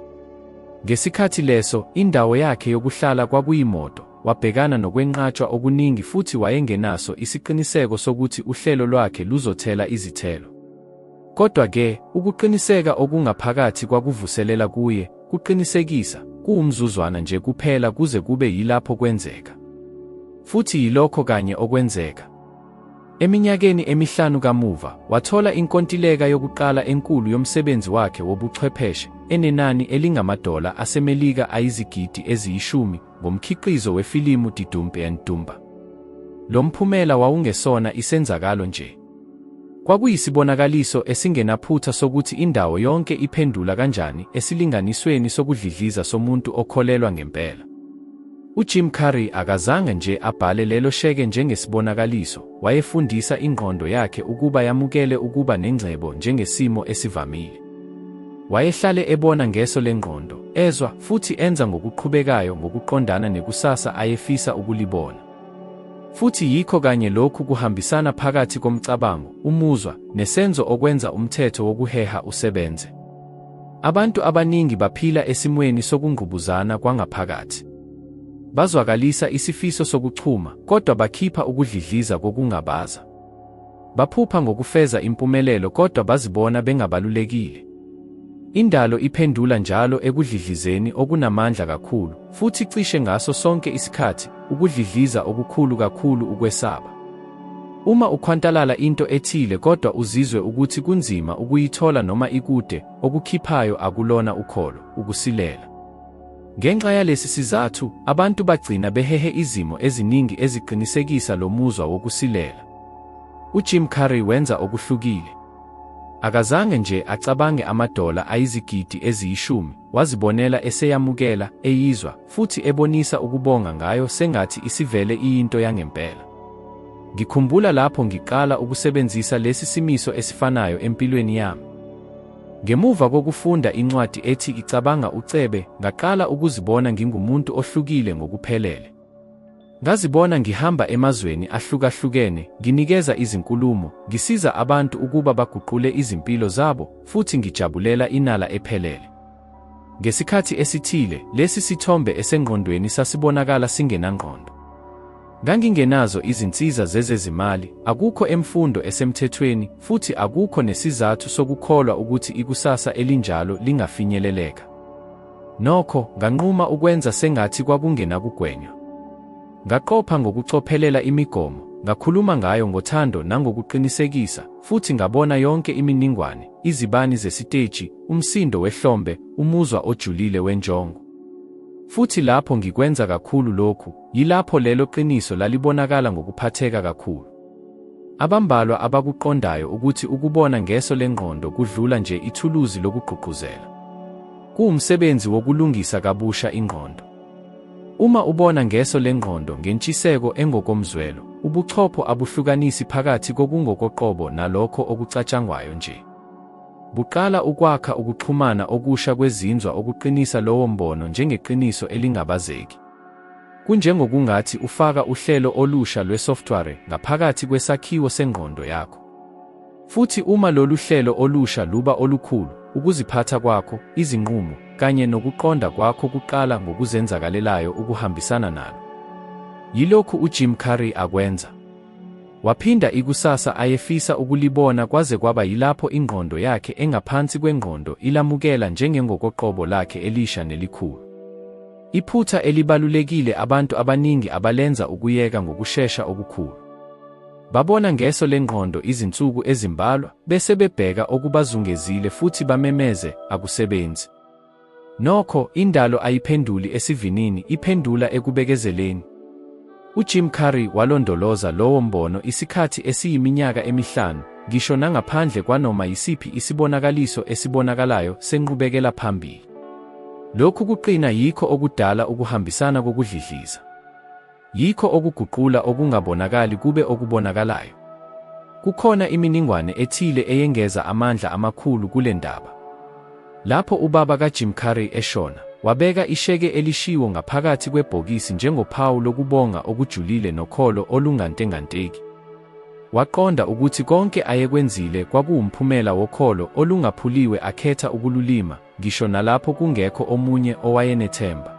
Ngesikhathi leso, indawo yakhe yokuhlala kwakuyimoto, wabhekana nokwenqatshwa okuningi futhi wayengenaso isiqiniseko sokuthi uhlelo lwakhe luzothela izithelo. Kodwa-ke, ukuqiniseka okungaphakathi kwakuvuselela kuye, kuqinisekisa, kuwumzuzwana nje kuphela kuze kube yilapho kwenzeka. Futhi yilokho kanye okwenzeka. Eminyakeni emihlanu kamuva, wathola inkontileka yokuqala enkulu yomsebenzi wakhe wobuchwepheshe, enenani elingamadola aseMelika ayizigidi eziyishumi, ngomkhiqizo wefilimu Didumbe and Dumba. Lo mphumela wawungesona isenzakalo nje. Kwakuyisibonakaliso esingenaphutha sokuthi indawo yonke iphendula kanjani esilinganisweni sokudlidliza somuntu okholelwa ngempela. UJim Carrey akazange nje abhale lelo sheke njengesibonakaliso, wayefundisa ingqondo yakhe ukuba yamukele ukuba nengcebo njengesimo esivamile. Wayehlale ebona ngeso lengqondo, ezwa, futhi enza ngokuqhubekayo ngokuqondana nekusasa ayefisa ukulibona. Futhi yikho kanye lokhu kuhambisana phakathi komcabango, umuzwa, nesenzo okwenza umthetho wokuheha usebenze. Abantu abaningi baphila esimweni sokungqubuzana kwangaphakathi. Bazwakalisa isifiso sokuchuma, kodwa bakhipha ukudlidliza kokungabaza. Baphupha ngokufeza impumelelo kodwa bazibona bengabalulekile. Indalo iphendula njalo ekudlidlizeni okunamandla kakhulu, futhi cishe ngaso sonke isikhathi, ukudlidliza okukhulu kakhulu ukwesaba. Uma ukhwantalala into ethile kodwa uzizwe ukuthi kunzima ukuyithola noma ikude, okukhiphayo akulona ukholo, ukusilela. Ngenxa yalesi sizathu, abantu bagcina behehe izimo eziningi eziqinisekisa lo muzwa wokusilela. UJim Carrey wenza okuhlukile. Akazange nje acabange amadola ayizigidi eziyishumi, wazibonela eseyamukela, eyizwa, futhi ebonisa ukubonga ngayo sengathi isivele iyinto yangempela. Ngikhumbula lapho ngiqala ukusebenzisa lesi simiso esifanayo empilweni yami. Ngemuva kokufunda incwadi ethi Cabanga Ucebe, ngaqala ukuzibona ngingumuntu ohlukile ngokuphelele. Ngazibona ngihamba emazweni ahlukahlukene, nginikeza izinkulumo, ngisiza abantu ukuba baguqule izimpilo zabo, futhi ngijabulela inala ephelele. Ngesikhathi esithile, lesi sithombe esengqondweni sasibonakala singenangqondo. Ngangingenazo izinsiza zezezimali, akukho emfundo esemthethweni, futhi akukho nesizathu sokukholwa ukuthi ikusasa elinjalo lingafinyeleleka. Nokho, nganquma ukwenza sengathi kwakungenakugwenywa. Ngaqopha ngokucophelela imigomo, ngakhuluma ngayo ngothando nangokuqinisekisa, futhi ngabona yonke iminingwane, izibani zesiteji, umsindo wehlombe, umuzwa ojulile wenjongo. Futhi lapho ngikwenza kakhulu lokhu, yilapho lelo qiniso lalibonakala ngokuphatheka kakhulu. Abambalwa abakuqondayo ukuthi ukubona ngeso lengqondo kudlula nje ithuluzi lokugqugquzela. Kuwumsebenzi wokulungisa kabusha ingqondo. Uma ubona ngeso lengqondo ngentshiseko engokomzwelo, ubuchopho abuhlukanisi phakathi kokungokoqobo nalokho okucatshangwayo nje. Buqala ukwakha ukuxhumana okusha kwezinzwa okuqinisa lowo mbono njengeqiniso elingabazeki. Kunjengokungathi ufaka uhlelo olusha lwe-software ngaphakathi kwesakhiwo sengqondo yakho. Futhi uma lolu hlelo olusha luba olukhulu, ukuziphatha kwakho, izinqumo, kanye nokuqonda kwakho kuqala ngokuzenzakalelayo ukuhambisana nalo. Yilokhu uJim Carrey akwenza. Waphinda ikusasa ayefisa ukulibona kwaze kwaba yilapho ingqondo yakhe engaphansi kwengqondo ilamukela njengengokoqobo lakhe elisha nelikhulu. Iphutha elibalulekile abantu abaningi abalenza ukuyeka ngokushesha okukhulu. Babona ngeso lengqondo izinsuku ezimbalwa, bese bebheka okubazungezile futhi bamemeze, Akusebenzi. Nokho, indalo ayiphenduli esivinini, iphendula ekubekezeleni. UJim Carrey walondoloza lowo mbono isikhathi esiyiminyaka emihlanu, ngisho nangaphandle kwanoma yisiphi isibonakaliso esibonakalayo senqubekela phambili. Lokhu kuqina yikho okudala ukuhambisana kokudlidliza. Yikho okuguqula okungabonakali kube okubonakalayo. Kukhona iminingwane ethile eyengeza amandla amakhulu kule ndaba. Lapho ubaba kaJim Carrey eshona, wabeka isheke elishiwo ngaphakathi kwebhokisi njengophawu lokubonga okujulile nokholo olungantenganteki. Waqonda ukuthi konke ayekwenzile kwakuwumphumela wokholo olungaphuliwe akhetha ukululima, ngisho nalapho kungekho omunye owayenethemba.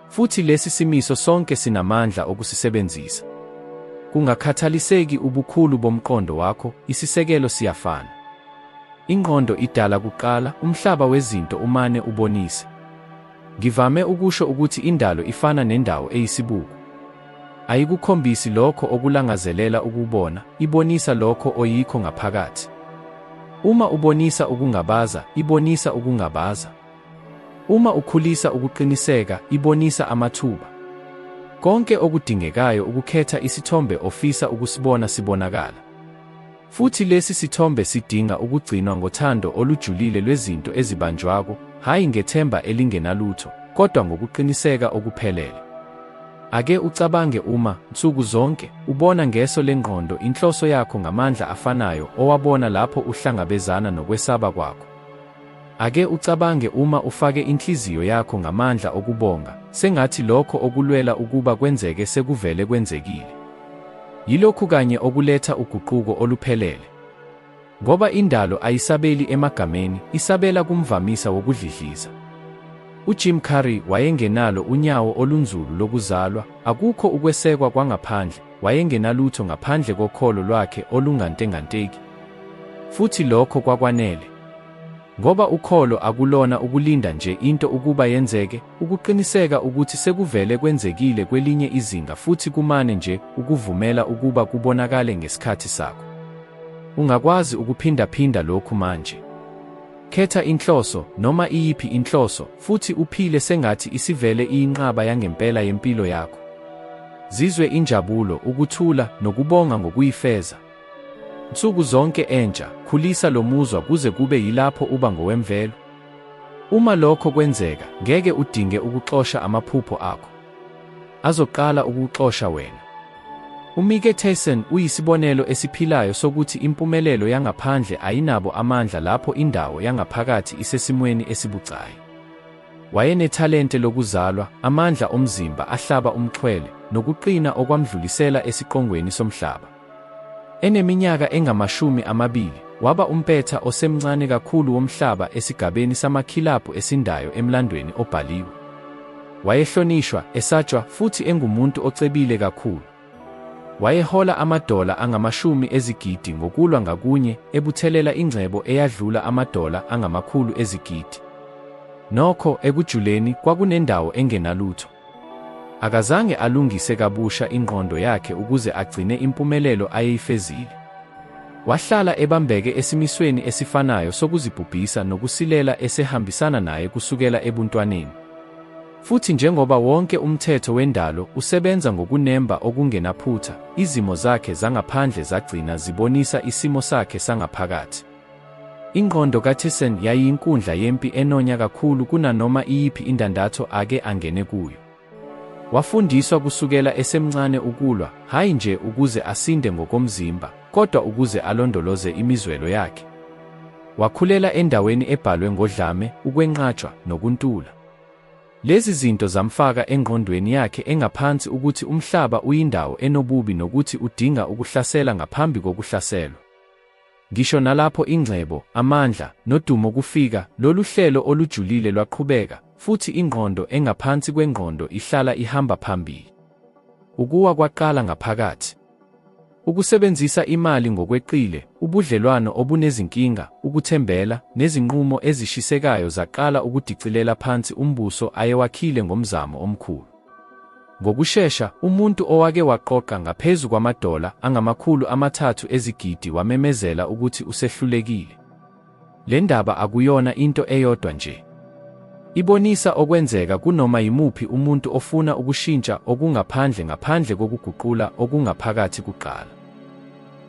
Futhi lesi simiso sonke sinamandla okusisebenzisa. Kungakhathaliseki ubukhulu bomqondo wakho, isisekelo siyafana. Ingqondo idala kuqala, umhlaba wezinto umane ubonise. Ngivame ukusho ukuthi indalo ifana nendawo eyisibuko. Ayikukhombisi lokho okulangazelela ukubona, ibonisa lokho oyikho ngaphakathi. Uma ubonisa ukungabaza, ibonisa ukungabaza. Uma ukhulisa ukuqiniseka, ibonisa amathuba. Konke okudingekayo ukukhetha isithombe ofisa ukusibona sibonakala. Futhi lesi sithombe sidinga ukugcinwa ngothando olujulile lwezinto ezibanjwako, hhayi ngethemba elingenalutho, kodwa ngokuqiniseka okuphelele. Ake ucabange uma, nsuku zonke, ubona ngeso lengqondo inhloso yakho ngamandla afanayo owabona lapho uhlangabezana nokwesaba kwakho. Ake ucabange uma ufake inhliziyo yakho ngamandla okubonga, sengathi lokho okulwela ukuba kwenzeke sekuvele kwenzekile. Yilokhu kanye okuletha uguquko oluphelele. Ngoba indalo ayisabeli emagameni, isabela kumvamisa wokudlidliza. UJim Carrey wayengenalo unyawo olunzulu lokuzalwa, akukho ukwesekwa kwangaphandle, wayengenalutho ngaphandle kokholo lwakhe olungantenganteki. Futhi lokho kwakwanele. Ngoba ukholo akulona ukulinda nje into ukuba yenzeke, ukuqiniseka ukuthi sekuvele kwenzekile kwelinye izinga futhi kumane nje ukuvumela ukuba kubonakale ngesikhathi sakho. Ungakwazi ukuphindaphinda lokhu manje. Khetha inhloso, noma iyiphi inhloso, futhi uphile sengathi isivele iyinqaba yangempela yempilo yakho. Zizwe injabulo, ukuthula, nokubonga ngokuyifeza. Nsuku zonke entsha, khulisa lo muzwa kuze kube yilapho uba ngowemvelo. Uma lokho kwenzeka, ngeke udinge ukuxosha amaphupho akho. Azoqala ukukuxosha wena. UMike Tyson uyisibonelo esiphilayo sokuthi impumelelo yangaphandle ayinabo amandla lapho indawo yangaphakathi isesimweni esibucayi. Wayenethalente lokuzalwa, amandla omzimba ahlaba umxhwele, nokuqina okwamdlulisela esiqongweni somhlaba. Eneminyaka engama-20, waba umpetha osemncane kakhulu womhlaba esigabeni samakhilabhu esindayo emlandweni obhaliwe. Wayehlonishwa, esatshwa, futhi engumuntu ocebile kakhulu. Wayehola amadola angamashumi ezigidi ngokulwa ngakunye, ebuthelela ingcebo eyadlula amadola angamakhulu ezigidi. Nokho, ekujuleni, kwakunendawo engenalutho. Akazange alungise kabusha ingqondo yakhe ukuze agcine impumelelo ayeyifezile. Wahlala ebambeke esimisweni esifanayo sokuzibhubhisa nokusilela esehambisana naye kusukela ebuntwaneni. Futhi njengoba wonke umthetho wendalo usebenza ngokunemba okungenaphutha, izimo zakhe zangaphandle zagcina zibonisa isimo sakhe sangaphakathi. Ingqondo kaTyson yayiyinkundla yempi enonya kakhulu kunanoma iyiphi indandatho ake angene kuyo. Wafundiswa kusukela esemncane ukulwa, hhayi nje ukuze asinde ngokomzimba, kodwa ukuze alondoloze imizwelo yakhe. Wakhulela endaweni ebhalwe ngodlame, ukwenqatshwa, nokuntula. Lezi zinto zamfaka engqondweni yakhe engaphansi ukuthi umhlaba uyindawo enobubi nokuthi udinga ukuhlasela ngaphambi kokuhlaselwa. Ngisho nalapho ingcebo, amandla, nodumo kufika, lolu hlelo olujulile lwaqhubeka, futhi ingqondo engaphansi kwengqondo ihlala ihamba phambili. Ukuwa kwaqala ngaphakathi. Ukusebenzisa imali ngokweqile, ubudlelwano obunezinkinga, ukuthembela, nezinqumo ezishisekayo zaqala ukudicilela phansi umbuso ayewakhile ngomzamo omkhulu. Ngokushesha, umuntu owake waqoqa ngaphezu kwamadola angama-300 ezigidi wamemezela ukuthi usehlulekile. Le ndaba akuyona into eyodwa nje. Ibonisa okwenzeka kunoma yimuphi umuntu ofuna ukushintsha okungaphandle ngaphandle kokuguqula okungaphakathi kuqala.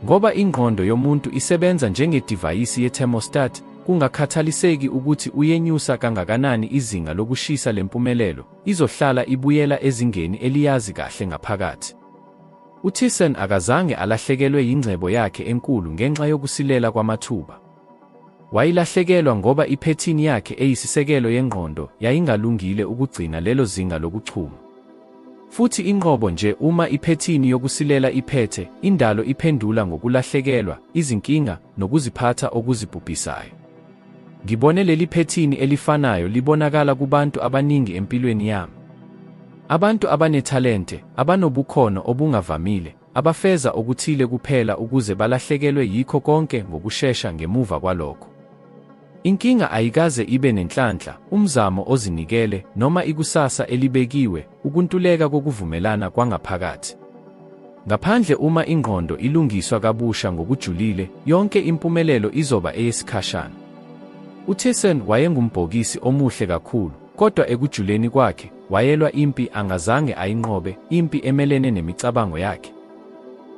Ngoba ingqondo yomuntu isebenza njengedivayisi ye-thermostat, kungakhathaliseki ukuthi uyenyusa kangakanani izinga lokushisa lempumelelo, izohlala ibuyela ezingeni eliyazi kahle ngaphakathi. UTyson akazange alahlekelwe yingcebo yakhe enkulu ngenxa yokusilela kwamathuba. Wayilahlekelwa ngoba iphethini yakhe eyisisekelo yengqondo yayingalungile ukugcina lelo zinga lokuchuma. Futhi inqobo nje uma iphethini yokusilela iphethe, indalo iphendula ngokulahlekelwa, izinkinga, nokuziphatha okuzibhubhisayo. Ngibone leli phethini elifanayo libonakala kubantu abaningi empilweni yami. Abantu abanethalente, abanobukhono obungavamile, abafeza okuthile kuphela ukuze balahlekelwe yikho konke ngokushesha ngemuva kwalokho. Inkinga ayikaze ibe nenhlanhla, umzamo ozinikele, noma ikusasa elibekiwe, ukuntuleka kokuvumelana kwangaphakathi. Ngaphandle uma ingqondo ilungiswa kabusha ngokujulile, yonke impumelelo izoba eyesikhashana. UTyson wayengumbhokisi omuhle kakhulu, kodwa ekujuleni kwakhe, wayelwa impi angazange ayinqobe, impi emelene nemicabango yakhe.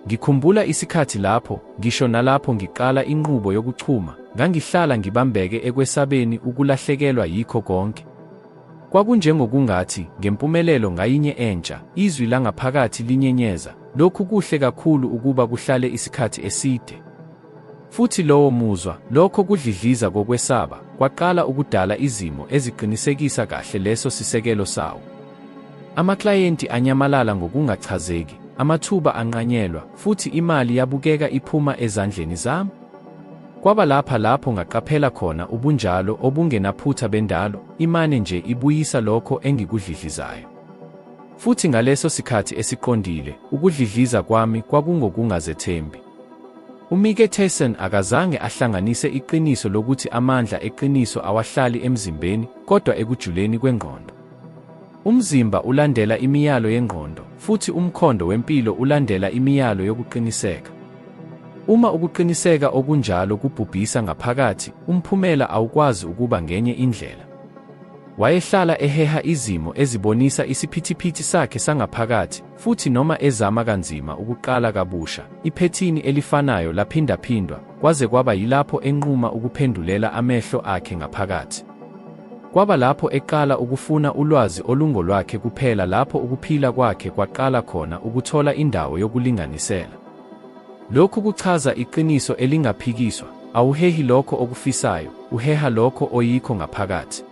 Ngikhumbula isikhathi lapho, ngisho nalapho ngiqala inqubo yokuchuma, ngangihlala ngibambeke ekwesabeni ukulahlekelwa yikho konke. Kwakunjengokungathi, ngempumelelo ngayinye entsha, izwi langaphakathi linyenyeza, Lokhu kuhle kakhulu ukuba kuhlale isikhathi eside. Futhi lowo muzwa, lokho kudlidliza kokwesaba, kwaqala ukudala izimo eziqinisekisa kahle leso sisekelo sawo. Amaklayenti anyamalala ngokungachazeki, amathuba anqanyelwa, futhi imali yabukeka iphuma ezandleni zami. Kwaba lapha lapho ngaqaphela khona ubunjalo obungenaphutha bendalo, imane nje ibuyisa lokho engikudlidlizayo. Futhi ngaleso sikhathi esiqondile, ukudlidliza kwami kwakungokungazethembi. UMike Tyson akazange ahlanganise iqiniso lokuthi amandla eqiniso awahlali emzimbeni, kodwa ekujuleni kwengqondo. Umzimba ulandela imiyalo yengqondo, futhi umkhondo wempilo ulandela imiyalo yokuqiniseka. Uma ukuqiniseka okunjalo kubhubhisa ngaphakathi, umphumela awukwazi ukuba ngenye indlela. Wayehlala eheha izimo ezibonisa isiphithiphithi sakhe sangaphakathi, futhi noma ezama kanzima ukuqala kabusha, iphethini elifanayo laphindaphindwa, kwaze kwaba yilapho enquma ukuphendulela amehlo akhe ngaphakathi. Kwaba lapho eqala ukufuna ulwazi olungolwakhe kuphela lapho ukuphila kwakhe kwaqala khona ukuthola indawo yokulinganisela. Lokhu kuchaza iqiniso elingaphikiswa, awuhehi lokho okufisayo, uheha lokho oyikho ngaphakathi.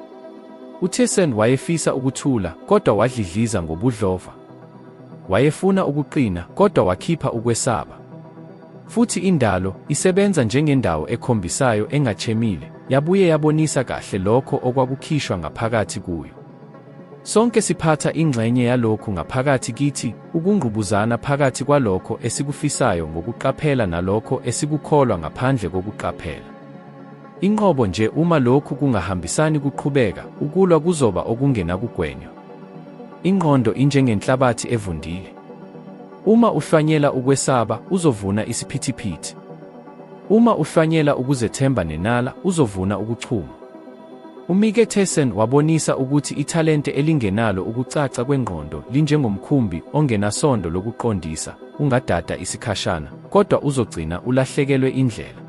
UTyson wayefisa ukuthula, kodwa wadlidliza ngobudlova. Wayefuna ukuqina, kodwa wakhipha ukwesaba. Futhi indalo, isebenza njengendawo ekhombisayo engachemile, yabuye yabonisa kahle lokho okwakukhishwa ngaphakathi kuyo. Sonke siphatha ingxenye yalokhu ngaphakathi kithi, ukungqubuzana phakathi kwalokho esikufisayo ngokuqaphela nalokho esikukholwa ngaphandle kokuqaphela. Inqobo nje uma lokhu kungahambisani kuqhubeka, ukulwa kuzoba okungenakugwenywa. Ingqondo injengenhlabathi evundile. Uma uhlwanyela ukwesaba, uzovuna isiphithiphithi. Uma uhlwanyela ukuzethemba nenala, uzovuna ukuchuma. UMike Tyson wabonisa ukuthi ithalente elingenalo ukucaca kwengqondo linjengomkhumbi ongenasondo lokuqondisa, ungadada isikhashana, kodwa uzogcina ulahlekelwe indlela.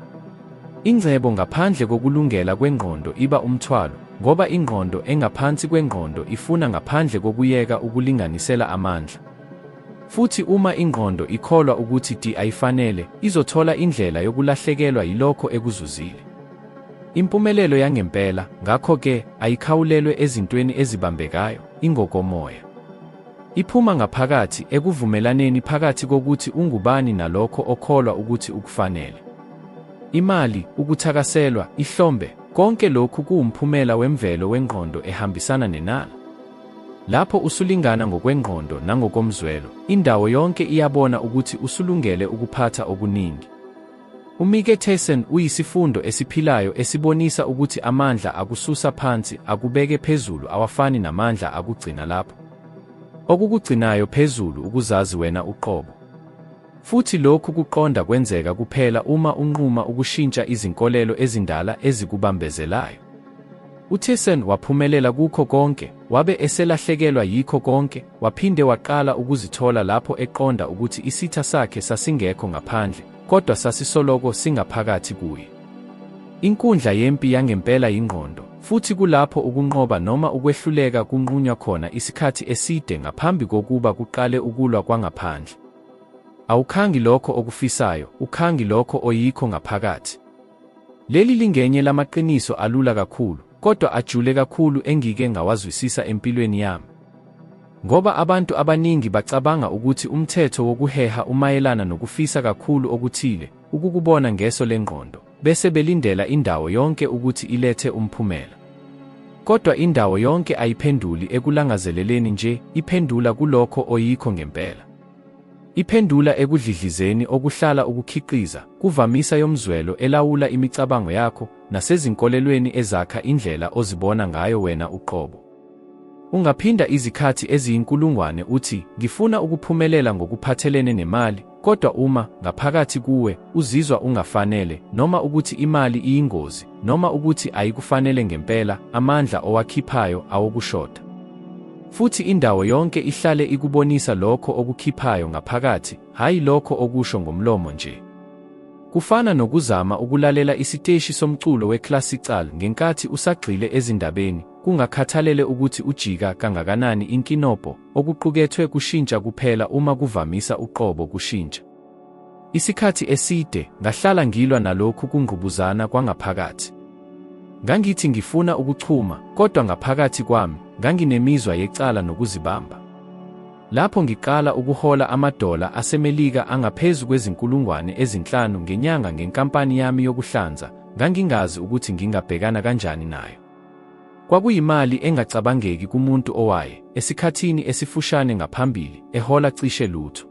Ingcebo ngaphandle kokulungela kwengqondo iba umthwalo, ngoba ingqondo engaphansi kwengqondo ifuna ngaphandle kokuyeka ukulinganisela amandla. Futhi uma ingqondo ikholwa ukuthi di ayifanele, izothola indlela yokulahlekelwa yilokho ekuzuzile. Impumelelo yangempela, ngakho-ke, ayikhawulelwe ezintweni ezibambekayo, ingokomoya. Iphuma ngaphakathi, ekuvumelaneni phakathi kokuthi ungubani nalokho okholwa ukuthi ukufanele. Imali, ukuthakaselwa, ihlombe, konke lokhu kuwumphumela wemvelo wengqondo ehambisana nenala. Lapho usulingana ngokwengqondo nangokomzwelo, indawo yonke iyabona ukuthi usulungele ukuphatha okuningi. UMike Tyson uyisifundo esiphilayo esibonisa ukuthi amandla akususa phansi akubeke phezulu awafani namandla akugcina lapho. Okukugcinayo phezulu ukuzazi wena uqobo. Futhi lokhu kuqonda kwenzeka kuphela uma unquma ukushintsha izinkolelo ezindala ezikubambezelayo. UTyson waphumelela kukho konke, wabe eselahlekelwa yikho konke, waphinde waqala ukuzithola lapho eqonda ukuthi isitha sakhe sasingekho ngaphandle, kodwa sasisoloko singaphakathi kuye. Inkundla yempi yangempela yingqondo, futhi kulapho ukunqoba noma ukwehluleka kunqunywa khona isikhathi eside ngaphambi kokuba kuqale ukulwa kwangaphandle. Awukhangi lokho okufisayo, ukhangi lokho oyikho ngaphakathi. Leli lingenye lamaqiniso alula kakhulu, kodwa ajule kakhulu engike ngawazwisisa empilweni yami. Ngoba abantu abaningi bacabanga ukuthi umthetho wokuheha umayelana nokufisa kakhulu okuthile, ukukubona ngeso lengqondo, bese belindela indawo yonke ukuthi ilethe umphumela. Kodwa indawo yonke ayiphenduli ekulangazeleleni nje, iphendula kulokho oyikho ngempela. Iphendula ekudlidlizeni okuhlala ukukhiqiza, kuvamisa yomzwelo elawula imicabango yakho, nasezinkolelweni ezakha indlela ozibona ngayo wena uqobo. Ungaphinda izikhathi eziyinkulungwane uthi, Ngifuna ukuphumelela ngokuphathelene nemali, kodwa uma, ngaphakathi kuwe, uzizwa ungafanele, noma ukuthi imali iyingozi, noma ukuthi ayikufanele ngempela, amandla owakhiphayo awokushoda. Futhi indawo yonke ihlale ikubonisa lokho okukhiphayo ngaphakathi, hhayi lokho okusho ngomlomo nje. Kufana nokuzama ukulalela isiteshi somculo we-classical ngenkathi usagxile ezindabeni, kungakhathalele ukuthi ujika kangakanani inkinobho, okuqukethwe kushintsha kuphela uma kuvamisa uqobo kushintsha. Isikhathi eside, ngahlala ngilwa nalokhu kungqubuzana kwangaphakathi. Ngangithi ngifuna ukuchuma, kodwa ngaphakathi kwami, nganginemizwa yecala nokuzibamba. Lapho ngiqala ukuhola amadola aseMelika angaphezu kwezinkulungwane 5,000 ngenyanga ngenkampani yami yokuhlanza, ngangingazi ukuthi ngingabhekana kanjani nayo. Kwakuyimali engacabangeki kumuntu owaye, esikhathini esifushane ngaphambili, ehola cishe lutho.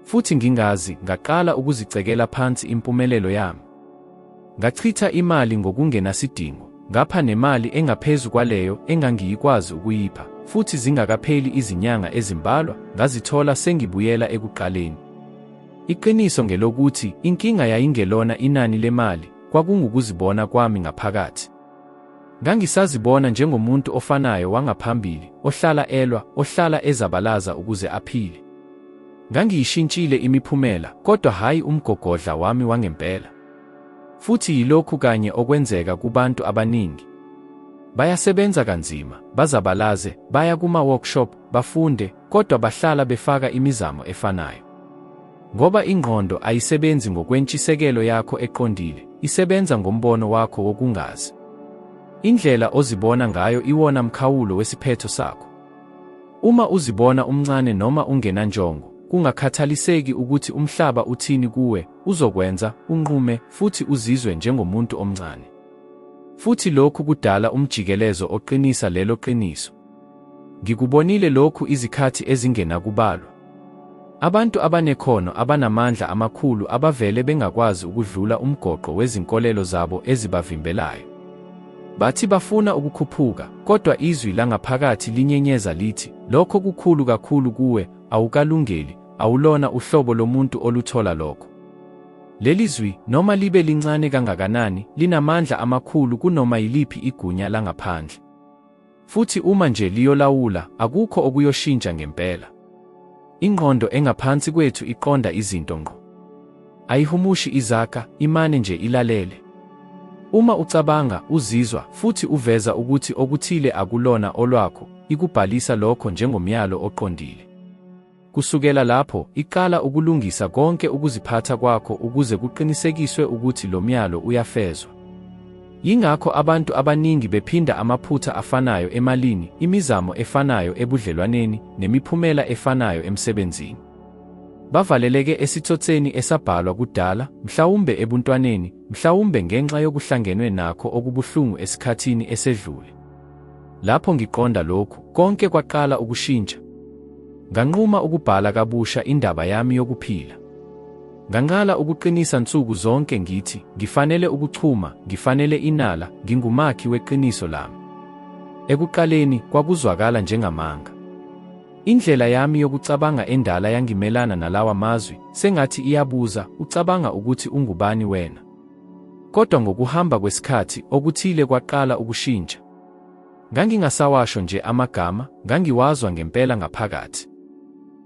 Futhi ngingazi, ngaqala ukuzicekela phansi impumelelo yami. Ngachitha imali ngokungenasidingo, ngapha nemali engaphezu kwaleyo engangiyikwazi ukuyipha, futhi zingakapheli izinyanga ezimbalwa, ngazithola sengibuyela ekuqaleni. Iqiniso ngelokuthi, inkinga yayingelona inani lemali, kwakungukuzibona kwami ngaphakathi. Ngangisazibona njengomuntu ofanayo wangaphambili, ohlala elwa, ohlala ezabalaza ukuze aphile. Ngangiyishintshile imiphumela, kodwa hhayi umgogodla wami wangempela. Futhi yilokhu kanye okwenzeka kubantu abaningi. Bayasebenza kanzima, bazabalaze, baya kuma-workshop, bafunde, kodwa bahlala befaka imizamo efanayo. Ngoba ingqondo ayisebenzi ngokwentshisekelo yakho eqondile, isebenza ngombono wakho wokungazi. Indlela ozibona ngayo iwona mkhawulo wesiphetho sakho. Uma uzibona umncane noma ungenanjongo, kungakhathaliseki ukuthi umhlaba uthini kuwe, uzokwenza, unqume, futhi uzizwe njengomuntu omncane. Futhi lokhu kudala umjikelezo oqinisa lelo qiniso. Ngikubonile lokhu izikhathi ezingenakubalwa. Abantu abanekhono abanamandla amakhulu abavele bengakwazi ukudlula umgoqo wezinkolelo zabo ezibavimbelayo. Bathi bafuna ukukhuphuka, kodwa izwi langaphakathi linyenyeza lithi, lokho kukhulu kakhulu kuwe, awukalungeli, awulona uhlobo lomuntu oluthola lokho. Leli zwi, noma libe lincane kangakanani, linamandla amakhulu kunoma yiliphi igunya langaphandle. Futhi uma nje liyolawula, akukho okuyoshintsha ngempela. Ingqondo engaphansi kwethu iqonda izinto ngqo. Ayihumushi izaga, imane nje ilalele. Uma ucabanga, uzizwa, futhi uveza ukuthi okuthile akulona olwakho, ikubhalisa lokho njengomyalo oqondile. Kusukela lapho, iqala ukulungisa konke ukuziphatha kwakho ukuze kuqinisekiswe ukuthi lo myalo uyafezwa. Yingakho abantu abaningi bephinda amaphutha afanayo emalini, imizamo efanayo ebudlelwaneni, nemiphumela efanayo emsebenzini. Bavaleleke esitsotseni esabhalwa kudala, mhlawumbe ebuntwaneni, mhlawumbe ngenxa yokuhlangenwe nakho okubuhlungu esikhathini esedlule. Lapho ngiqonda lokhu, konke kwaqala ukushintsha. Nganquma ukubhala kabusha indaba yami yokuphila. Nganqala ukuqinisa nsuku zonke ngithi, ngifanele ukuchuma, ngifanele inala, ngingumakhi weqiniso lami. Ekuqaleni, kwakuzwakala njengamanga. Indlela yami yokucabanga endala yangimelana nalawa mazwi, sengathi iyabuza, ucabanga ukuthi ungubani wena? Kodwa ngokuhamba kwesikhathi, okuthile kwaqala ukushintsha. Ngangingasawasho nje amagama, ngangiwazwa ngempela ngaphakathi.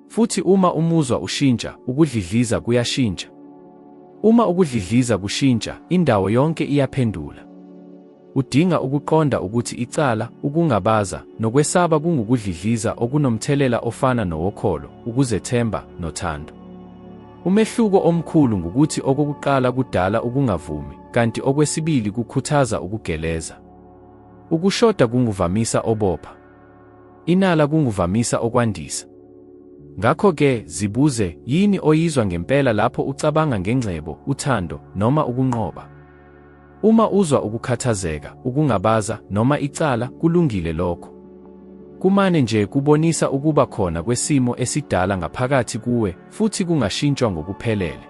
Futhi uma umuzwa ushintsha, ukudlidliza kuyashintsha. Uma ukudlidliza kushintsha, indawo yonke iyaphendula. Udinga ukuqonda ukuthi icala, ukungabaza, nokwesaba kungukudlidliza okunomthelela ofana nowokholo, ukuzethemba, nothando. Umehluko omkhulu ngukuthi okokuqala kudala ukungavumi, kanti okwesibili kukhuthaza ukugeleza. Ukushoda kunguvamisa obopha. Inala kunguvamisa okwandisa. Ngakho-ke, zibuze, yini oyizwa ngempela lapho ucabanga ngengcebo, uthando, noma ukunqoba? Uma uzwa ukukhathazeka, ukungabaza, noma icala, kulungile lokho. Kumane nje kubonisa ukuba khona kwesimo esidala ngaphakathi kuwe futhi kungashintshwa ngokuphelele.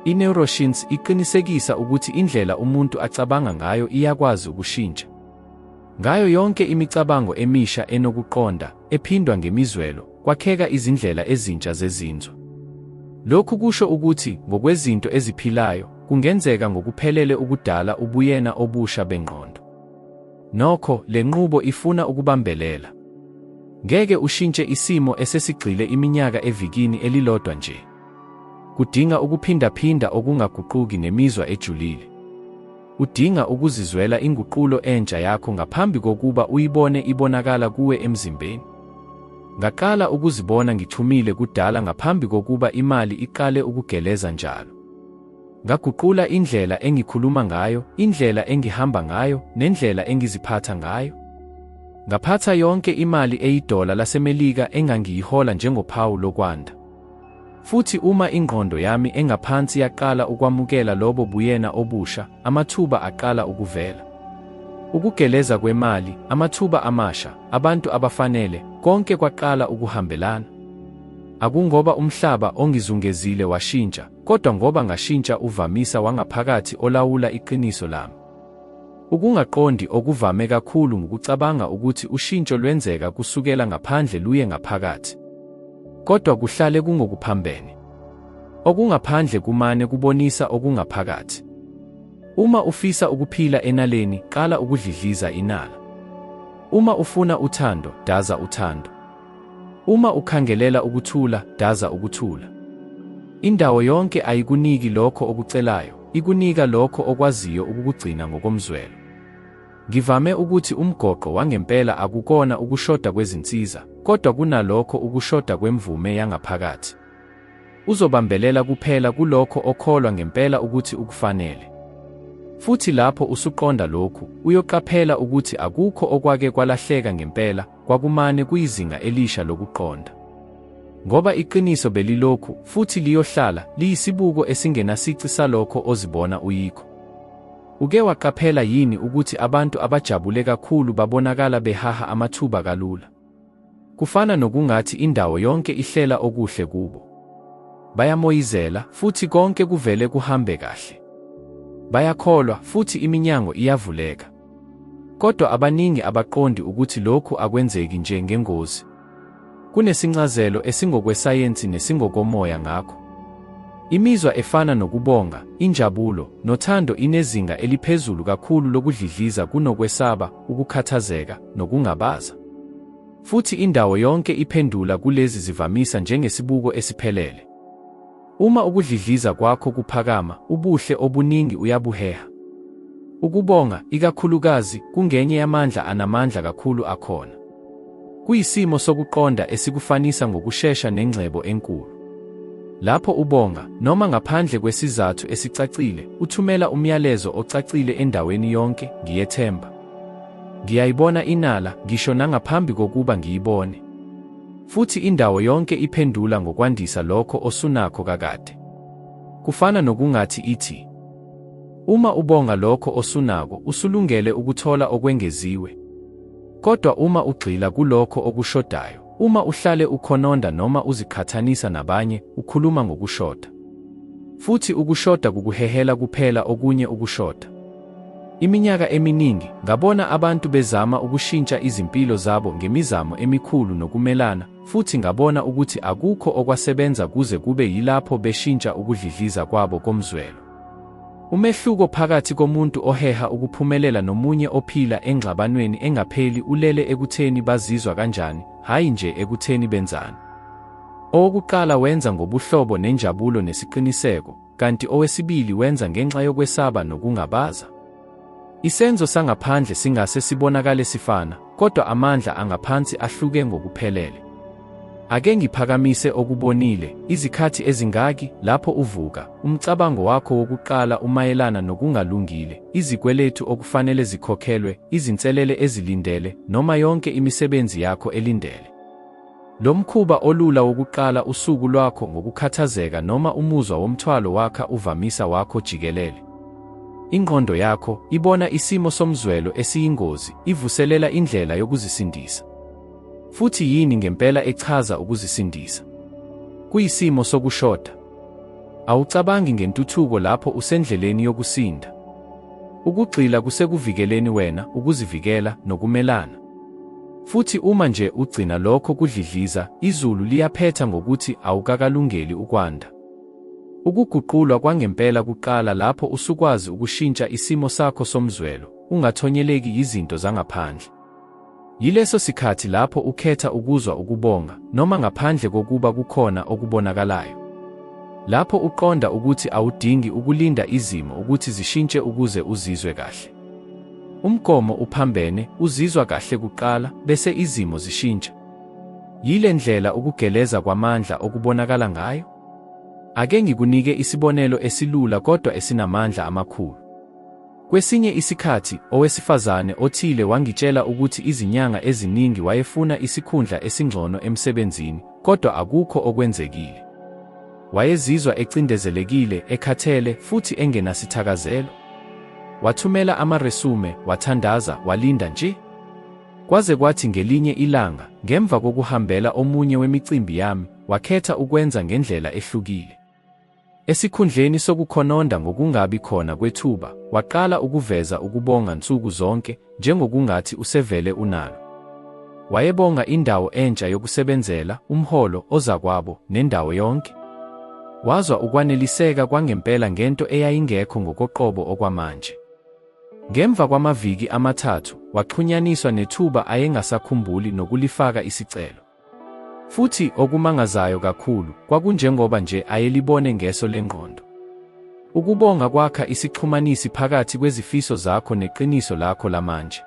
I-neuroscience iqinisekisa ukuthi indlela umuntu acabanga ngayo iyakwazi ukushintsha. Ngayo yonke imicabango emisha enokuqonda, ephindwa ngemizwelo, kwakheka izindlela ezintsha zezinzwa. Lokhu kusho ukuthi, ngokwezinto eziphilayo, kungenzeka ngokuphelele ukudala ubuyena obusha bengqondo. Nokho, le nqubo ifuna ukubambelela. Ngeke ushintshe isimo esesigxile iminyaka evikini elilodwa nje. Kudinga ukuphindaphinda okungaguquki nemizwa ejulile. Udinga ukuzizwela inguqulo entsha yakho ngaphambi kokuba uyibone ibonakala kuwe emzimbeni. Ngaqala ukuzibona ngichumile kudala ngaphambi kokuba imali iqale ukugeleza njalo. Ngaguqula indlela engikhuluma ngayo, indlela engihamba ngayo, nendlela engiziphatha ngayo. Ngaphatha yonke imali eyidola laseMelika engangiyihola njengophawu lokwanda. Futhi uma ingqondo yami engaphansi yaqala ukwamukela lobo buyena obusha, amathuba aqala ukuvela. Ukugeleza kwemali, amathuba amasha, abantu abafanele, konke kwaqala ukuhambelana. Akungoba umhlaba ongizungezile washintsha, kodwa ngoba ngashintsha uvamisa wangaphakathi olawula iqiniso lami. Ukungaqondi okuvame kakhulu ngukucabanga ukuthi ushintsho lwenzeka kusukela ngaphandle luye ngaphakathi. Kodwa kuhlale kungokuphambene. Okungaphandle kumane kubonisa okungaphakathi. Uma ufisa ukuphila enaleni, qala ukudlidliza inala. Uma ufuna uthando, daza uthando. Uma ukhangelela ukuthula, daza ukuthula. Indawo yonke ayikuniki lokho okucelayo, ikunika lokho okwaziyo ukukugcina ngokomzwelo. Ngivame ukuthi umgoqo wangempela akukona ukushoda kwezinsiza, kodwa kunalokho ukushoda kwemvume yangaphakathi. Uzobambelela kuphela kulokho okholwa ngempela ukuthi ukufanele. Futhi lapho usuqonda lokhu, uyoqaphela ukuthi akukho okwake kwalahleka ngempela, kwakumane kuyizinga elisha lokuqonda. Ngoba iqiniso belilokhu, futhi liyohlala, liyisibuko esingenasici salokho ozibona uyikho. Uke waqaphela yini ukuthi abantu abajabule kakhulu babonakala behaha amathuba kalula? Kufana nokungathi indawo yonke ihlela okuhle kubo. Bayamoyizela, futhi konke kuvele kuhambe kahle. Bayakholwa, futhi iminyango iyavuleka. Kodwa abaningi abaqondi ukuthi lokhu akwenzeki nje ngengozi. Kunesincazelo esingokwesayensi nesingokomoya ngakho. Imizwa efana nokubonga, injabulo, nothando inezinga eliphezulu kakhulu lokudlidliza kunokwesaba, ukukhathazeka, nokungabaza. Futhi indawo yonke iphendula kulezi zivamisa njengesibuko esiphelele. Uma ukudlidliza kwakho kuphakama, ubuhle obuningi uyabuheha. Ukubonga, ikakhulukazi, kungenye yamandla anamandla kakhulu akhona. Kuyisimo sokuqonda esikufanisa ngokushesha nengcebo enkulu. Lapho ubonga, noma ngaphandle kwesizathu esicacile, uthumela umyalezo ocacile endaweni yonke, Ngiyethemba. Ngiyayibona inala, ngisho nangaphambi kokuba ngiyibone. Futhi indawo yonke iphendula ngokwandisa lokho osunakho kakade. Kufana nokungathi ithi, Uma ubonga lokho osunako, usulungele ukuthola okwengeziwe. Kodwa uma ugxila kulokho okushodayo, uma uhlale ukhononda noma uziqhathanisa nabanye, ukhuluma ngokushoda. Futhi ukushoda kukuhehela kuphela okunye ukushoda. Iminyaka eminingi, ngabona abantu bezama ukushintsha izimpilo zabo ngemizamo emikhulu nokumelana, futhi ngabona ukuthi akukho okwasebenza kuze kube yilapho beshintsha ukudlidliza kwabo komzwelo. Umehluko phakathi komuntu oheha ukuphumelela nomunye ophila engxabanweni engapheli ulele ekutheni bazizwa kanjani, hhayi nje ekutheni benzani. Owokuqala wenza ngobuhlobo nenjabulo nesiqiniseko, kanti owesibili wenza ngenxa yokwesaba nokungabaza. Isenzo sangaphandle singase sibonakale sifana, kodwa amandla angaphansi ahluke ngokuphelele. Ake ngiphakamise okubonile, izikhathi ezingaki, lapho uvuka, umcabango wakho wokuqala umayelana nokungalungile, izikweletu okufanele zikhokhelwe, izinselele ezilindele, noma yonke imisebenzi yakho elindele. Lo mkhuba olula wokuqala usuku lwakho ngokukhathazeka noma umuzwa womthwalo wakha uvamisa wakho jikelele. Ingqondo yakho ibona isimo somzwelo esiyingozi, ivuselela indlela yokuzisindisa. Futhi yini ngempela echaza ukuzisindisa? Kuyisimo sokushoda. Awucabangi ngentuthuko lapho usendleleni yokusinda. Ukugxila kusekuvikeleni wena, ukuzivikela, nokumelana. Futhi uma nje ugcina lokho kudlidliza, izulu liyaphetha ngokuthi awukakalungeli ukwanda. Ukuguqulwa kwangempela kuqala lapho usukwazi ukushintsha isimo sakho somzwelo, ungathonyeleki yizinto zangaphandle. Yileso sikhathi lapho ukhetha ukuzwa ukubonga, noma ngaphandle kokuba kukhona okubonakalayo. Lapho uqonda ukuthi awudingi ukulinda izimo ukuthi zishintshe ukuze uzizwe kahle. Umgomo uphambene, uzizwa kahle kuqala, bese izimo zishintsha. Yile ndlela ukugeleza kwamandla okubonakala ngayo? Ake ngikunike isibonelo esilula kodwa esinamandla amakhulu. Kwesinye isikhathi, owesifazane othile wangitshela ukuthi izinyanga eziningi wayefuna isikhundla esingcono emsebenzini, kodwa akukho okwenzekile. Wayezizwa ecindezelekile, ekhathele, futhi engenasithakazelo. Wathumela amaresume, wathandaza, walinda nje. Kwaze kwathi ngelinye ilanga, ngemva kokuhambela omunye wemicimbi yami, wakhetha ukwenza ngendlela ehlukile. Esikhundleni sokukhononda ngokungabi khona kwethuba, waqala ukuveza ukubonga nsuku zonke, njengokungathi usevele unalo. Wayebonga indawo entsha yokusebenzela, umholo, ozakwabo, nendawo yonke. Wazwa ukwaneliseka kwangempela ngento eyayingekho ngokoqobo okwamanje. Ngemva kwamaviki amathathu, waxhunyaniswa nethuba ayengasakhumbuli nokulifaka isicelo. Futhi, okumangazayo kakhulu, kwakunjengoba nje ayelibone ngeso lengqondo. Ukubonga kwakha isixhumanisi phakathi kwezifiso zakho neqiniso lakho lamanje.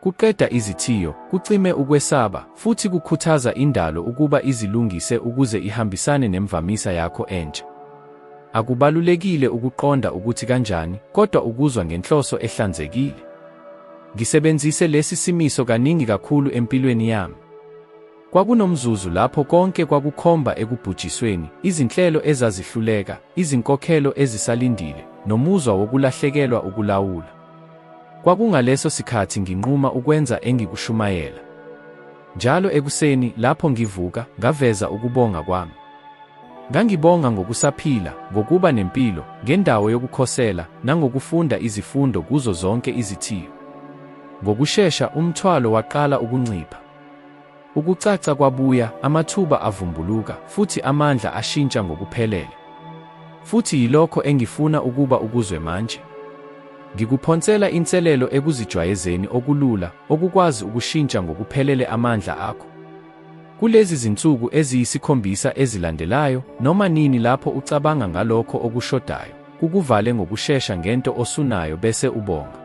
Kuqeda izithiyo, kucime ukwesaba, futhi kukhuthaza indalo ukuba izilungise ukuze ihambisane nemvamisa yakho entsha. Akubalulekile ukuqonda ukuthi kanjani, kodwa ukuzwa ngenhloso ehlanzekile. Ngisebenzise lesi simiso kaningi kakhulu empilweni yami. Kwakunomzuzu lapho konke kwakukhomba ekubhujisweni, izinhlelo ezazihluleka, izinkokhelo ezisalindile, nomuzwa wokulahlekelwa ukulawula. Kwakungaleso sikhathi nginquma ukwenza engikushumayela. Njalo ekuseni, lapho ngivuka, ngaveza ukubonga kwami. Ngangibonga ngokusaphila, ngokuba nempilo, ngendawo yokukhosela, nangokufunda izifundo kuzo zonke izithiyo. Ngokushesha, umthwalo waqala ukuncipha. Ukucaca kwabuya, amathuba avumbuluka, futhi amandla ashintsha ngokuphelele. Futhi yilokho engifuna ukuba ukuzwe manje. Ngikuphonsela inselelo ekuzijwayezeni okulula, okukwazi ukushintsha ngokuphelele amandla akho. Kulezi zinsuku eziyisikhombisa ezilandelayo, noma nini lapho ucabanga ngalokho okushodayo, kukuvale ngokushesha ngento osunayo bese ubonga.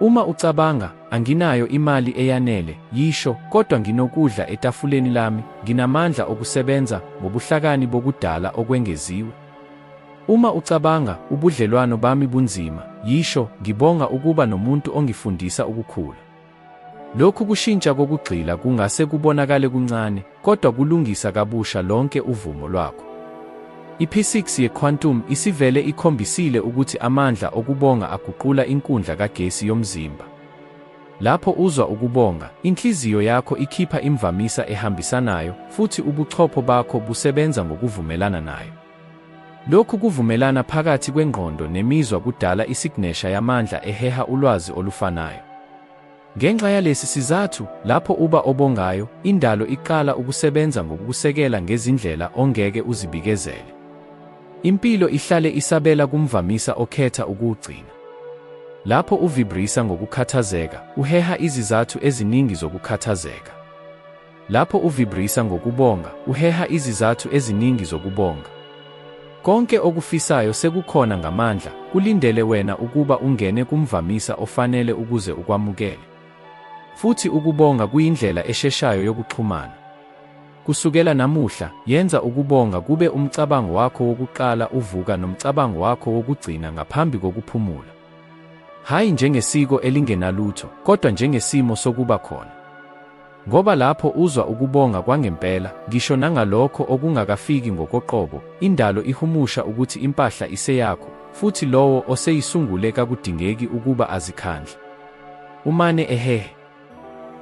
Uma ucabanga, Anginayo imali eyanele, yisho, kodwa nginokudla etafuleni lami, nginamandla okusebenza ngobuhlakani bokudala okwengeziwe. Uma ucabanga, Ubudlelwano bami bunzima, yisho, ngibonga ukuba nomuntu ongifundisa ukukhula. Lokhu kushintsha kokugxila kungase kubonakale kuncane, kodwa kulungisa kabusha lonke uvumo lwakho. I-physics ye-quantum isivele ikhombisile ukuthi amandla okubonga aguqula inkundla kagesi yomzimba. Lapho uzwa ukubonga, inhliziyo yakho ikhipha imvamisa ehambisanayo, futhi ubuchopho bakho busebenza ngokuvumelana nayo. Lokhu kuvumelana phakathi kwengqondo nemizwa kudala isignesha yamandla eheha ulwazi olufanayo. Ngenxa yalesi sizathu, lapho uba obongayo, indalo iqala ukusebenza ngokukusekela ngezindlela ongeke uzibikezele. Impilo ihlale isabela kumvamisa okhetha ukuwugcina. Lapho uvibrisa ngokukhathazeka, uheha izizathu eziningi zokukhathazeka. Lapho uvibrisa ngokubonga, uheha izizathu eziningi zokubonga. Konke okufisayo sekukhona ngamandla, kulindele wena ukuba ungene kumvamisa ofanele ukuze ukwamukele. Futhi ukubonga kuyindlela esheshayo yokuxhumana. Kusukela namuhla, yenza ukubonga kube umcabango wakho wokuqala uvuka nomcabango wakho wokugcina ngaphambi kokuphumula. Hhayi njengesiko elingenalutho, kodwa njengesimo sokuba khona. Ngoba lapho uzwa ukubonga kwangempela, ngisho nangalokho okungakafiki ngokoqobo, indalo ihumusha ukuthi impahla iseyakho, futhi lowo oseyisungule kakudingeki ukuba azikhandle. Umane ehehe.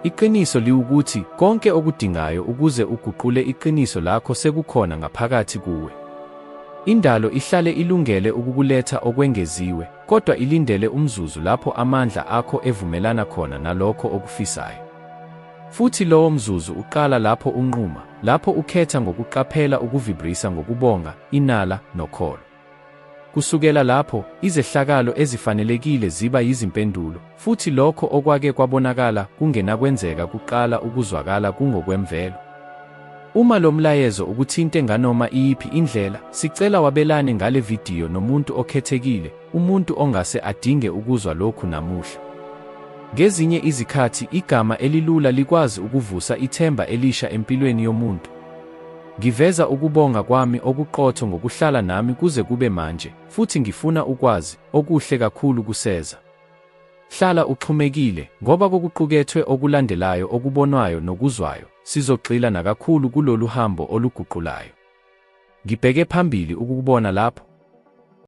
Iqiniso liwukuthi, konke okudingayo ukuze uguqule iqiniso lakho sekukhona ngaphakathi kuwe. Indalo ihlale ilungele ukukuletha okwengeziwe, kodwa ilindele umzuzu lapho amandla akho evumelana khona nalokho okufisayo. Futhi lowo mzuzu uqala lapho unquma, lapho ukhetha ngokuqaphela ukuvibrisa ngokubonga, inala, nokholo. Kusukela lapho, izehlakalo ezifanelekile ziba yizimpendulo, futhi lokho okwake kwabonakala kungenakwenzeka kuqala ukuzwakala kungokwemvelo. Uma lo mlayezo ukuthinte nganoma iyiphi indlela, sicela wabelane ngale vidiyo nomuntu okhethekile, umuntu ongase adinge ukuzwa lokhu namuhla. Ngezinye izikhathi, igama elilula likwazi ukuvusa ithemba elisha empilweni yomuntu. Ngiveza ukubonga kwami okuqotho ngokuhlala nami kuze kube manje, futhi ngifuna ukwazi, okuhle kakhulu kuseza. Hlala uxhumekile, ngoba kokuqukethwe okulandelayo okubonwayo nokuzwayo, sizogxila nakakhulu kulolu hambo oluguqulayo. Ngibheke phambili ukukubona lapho!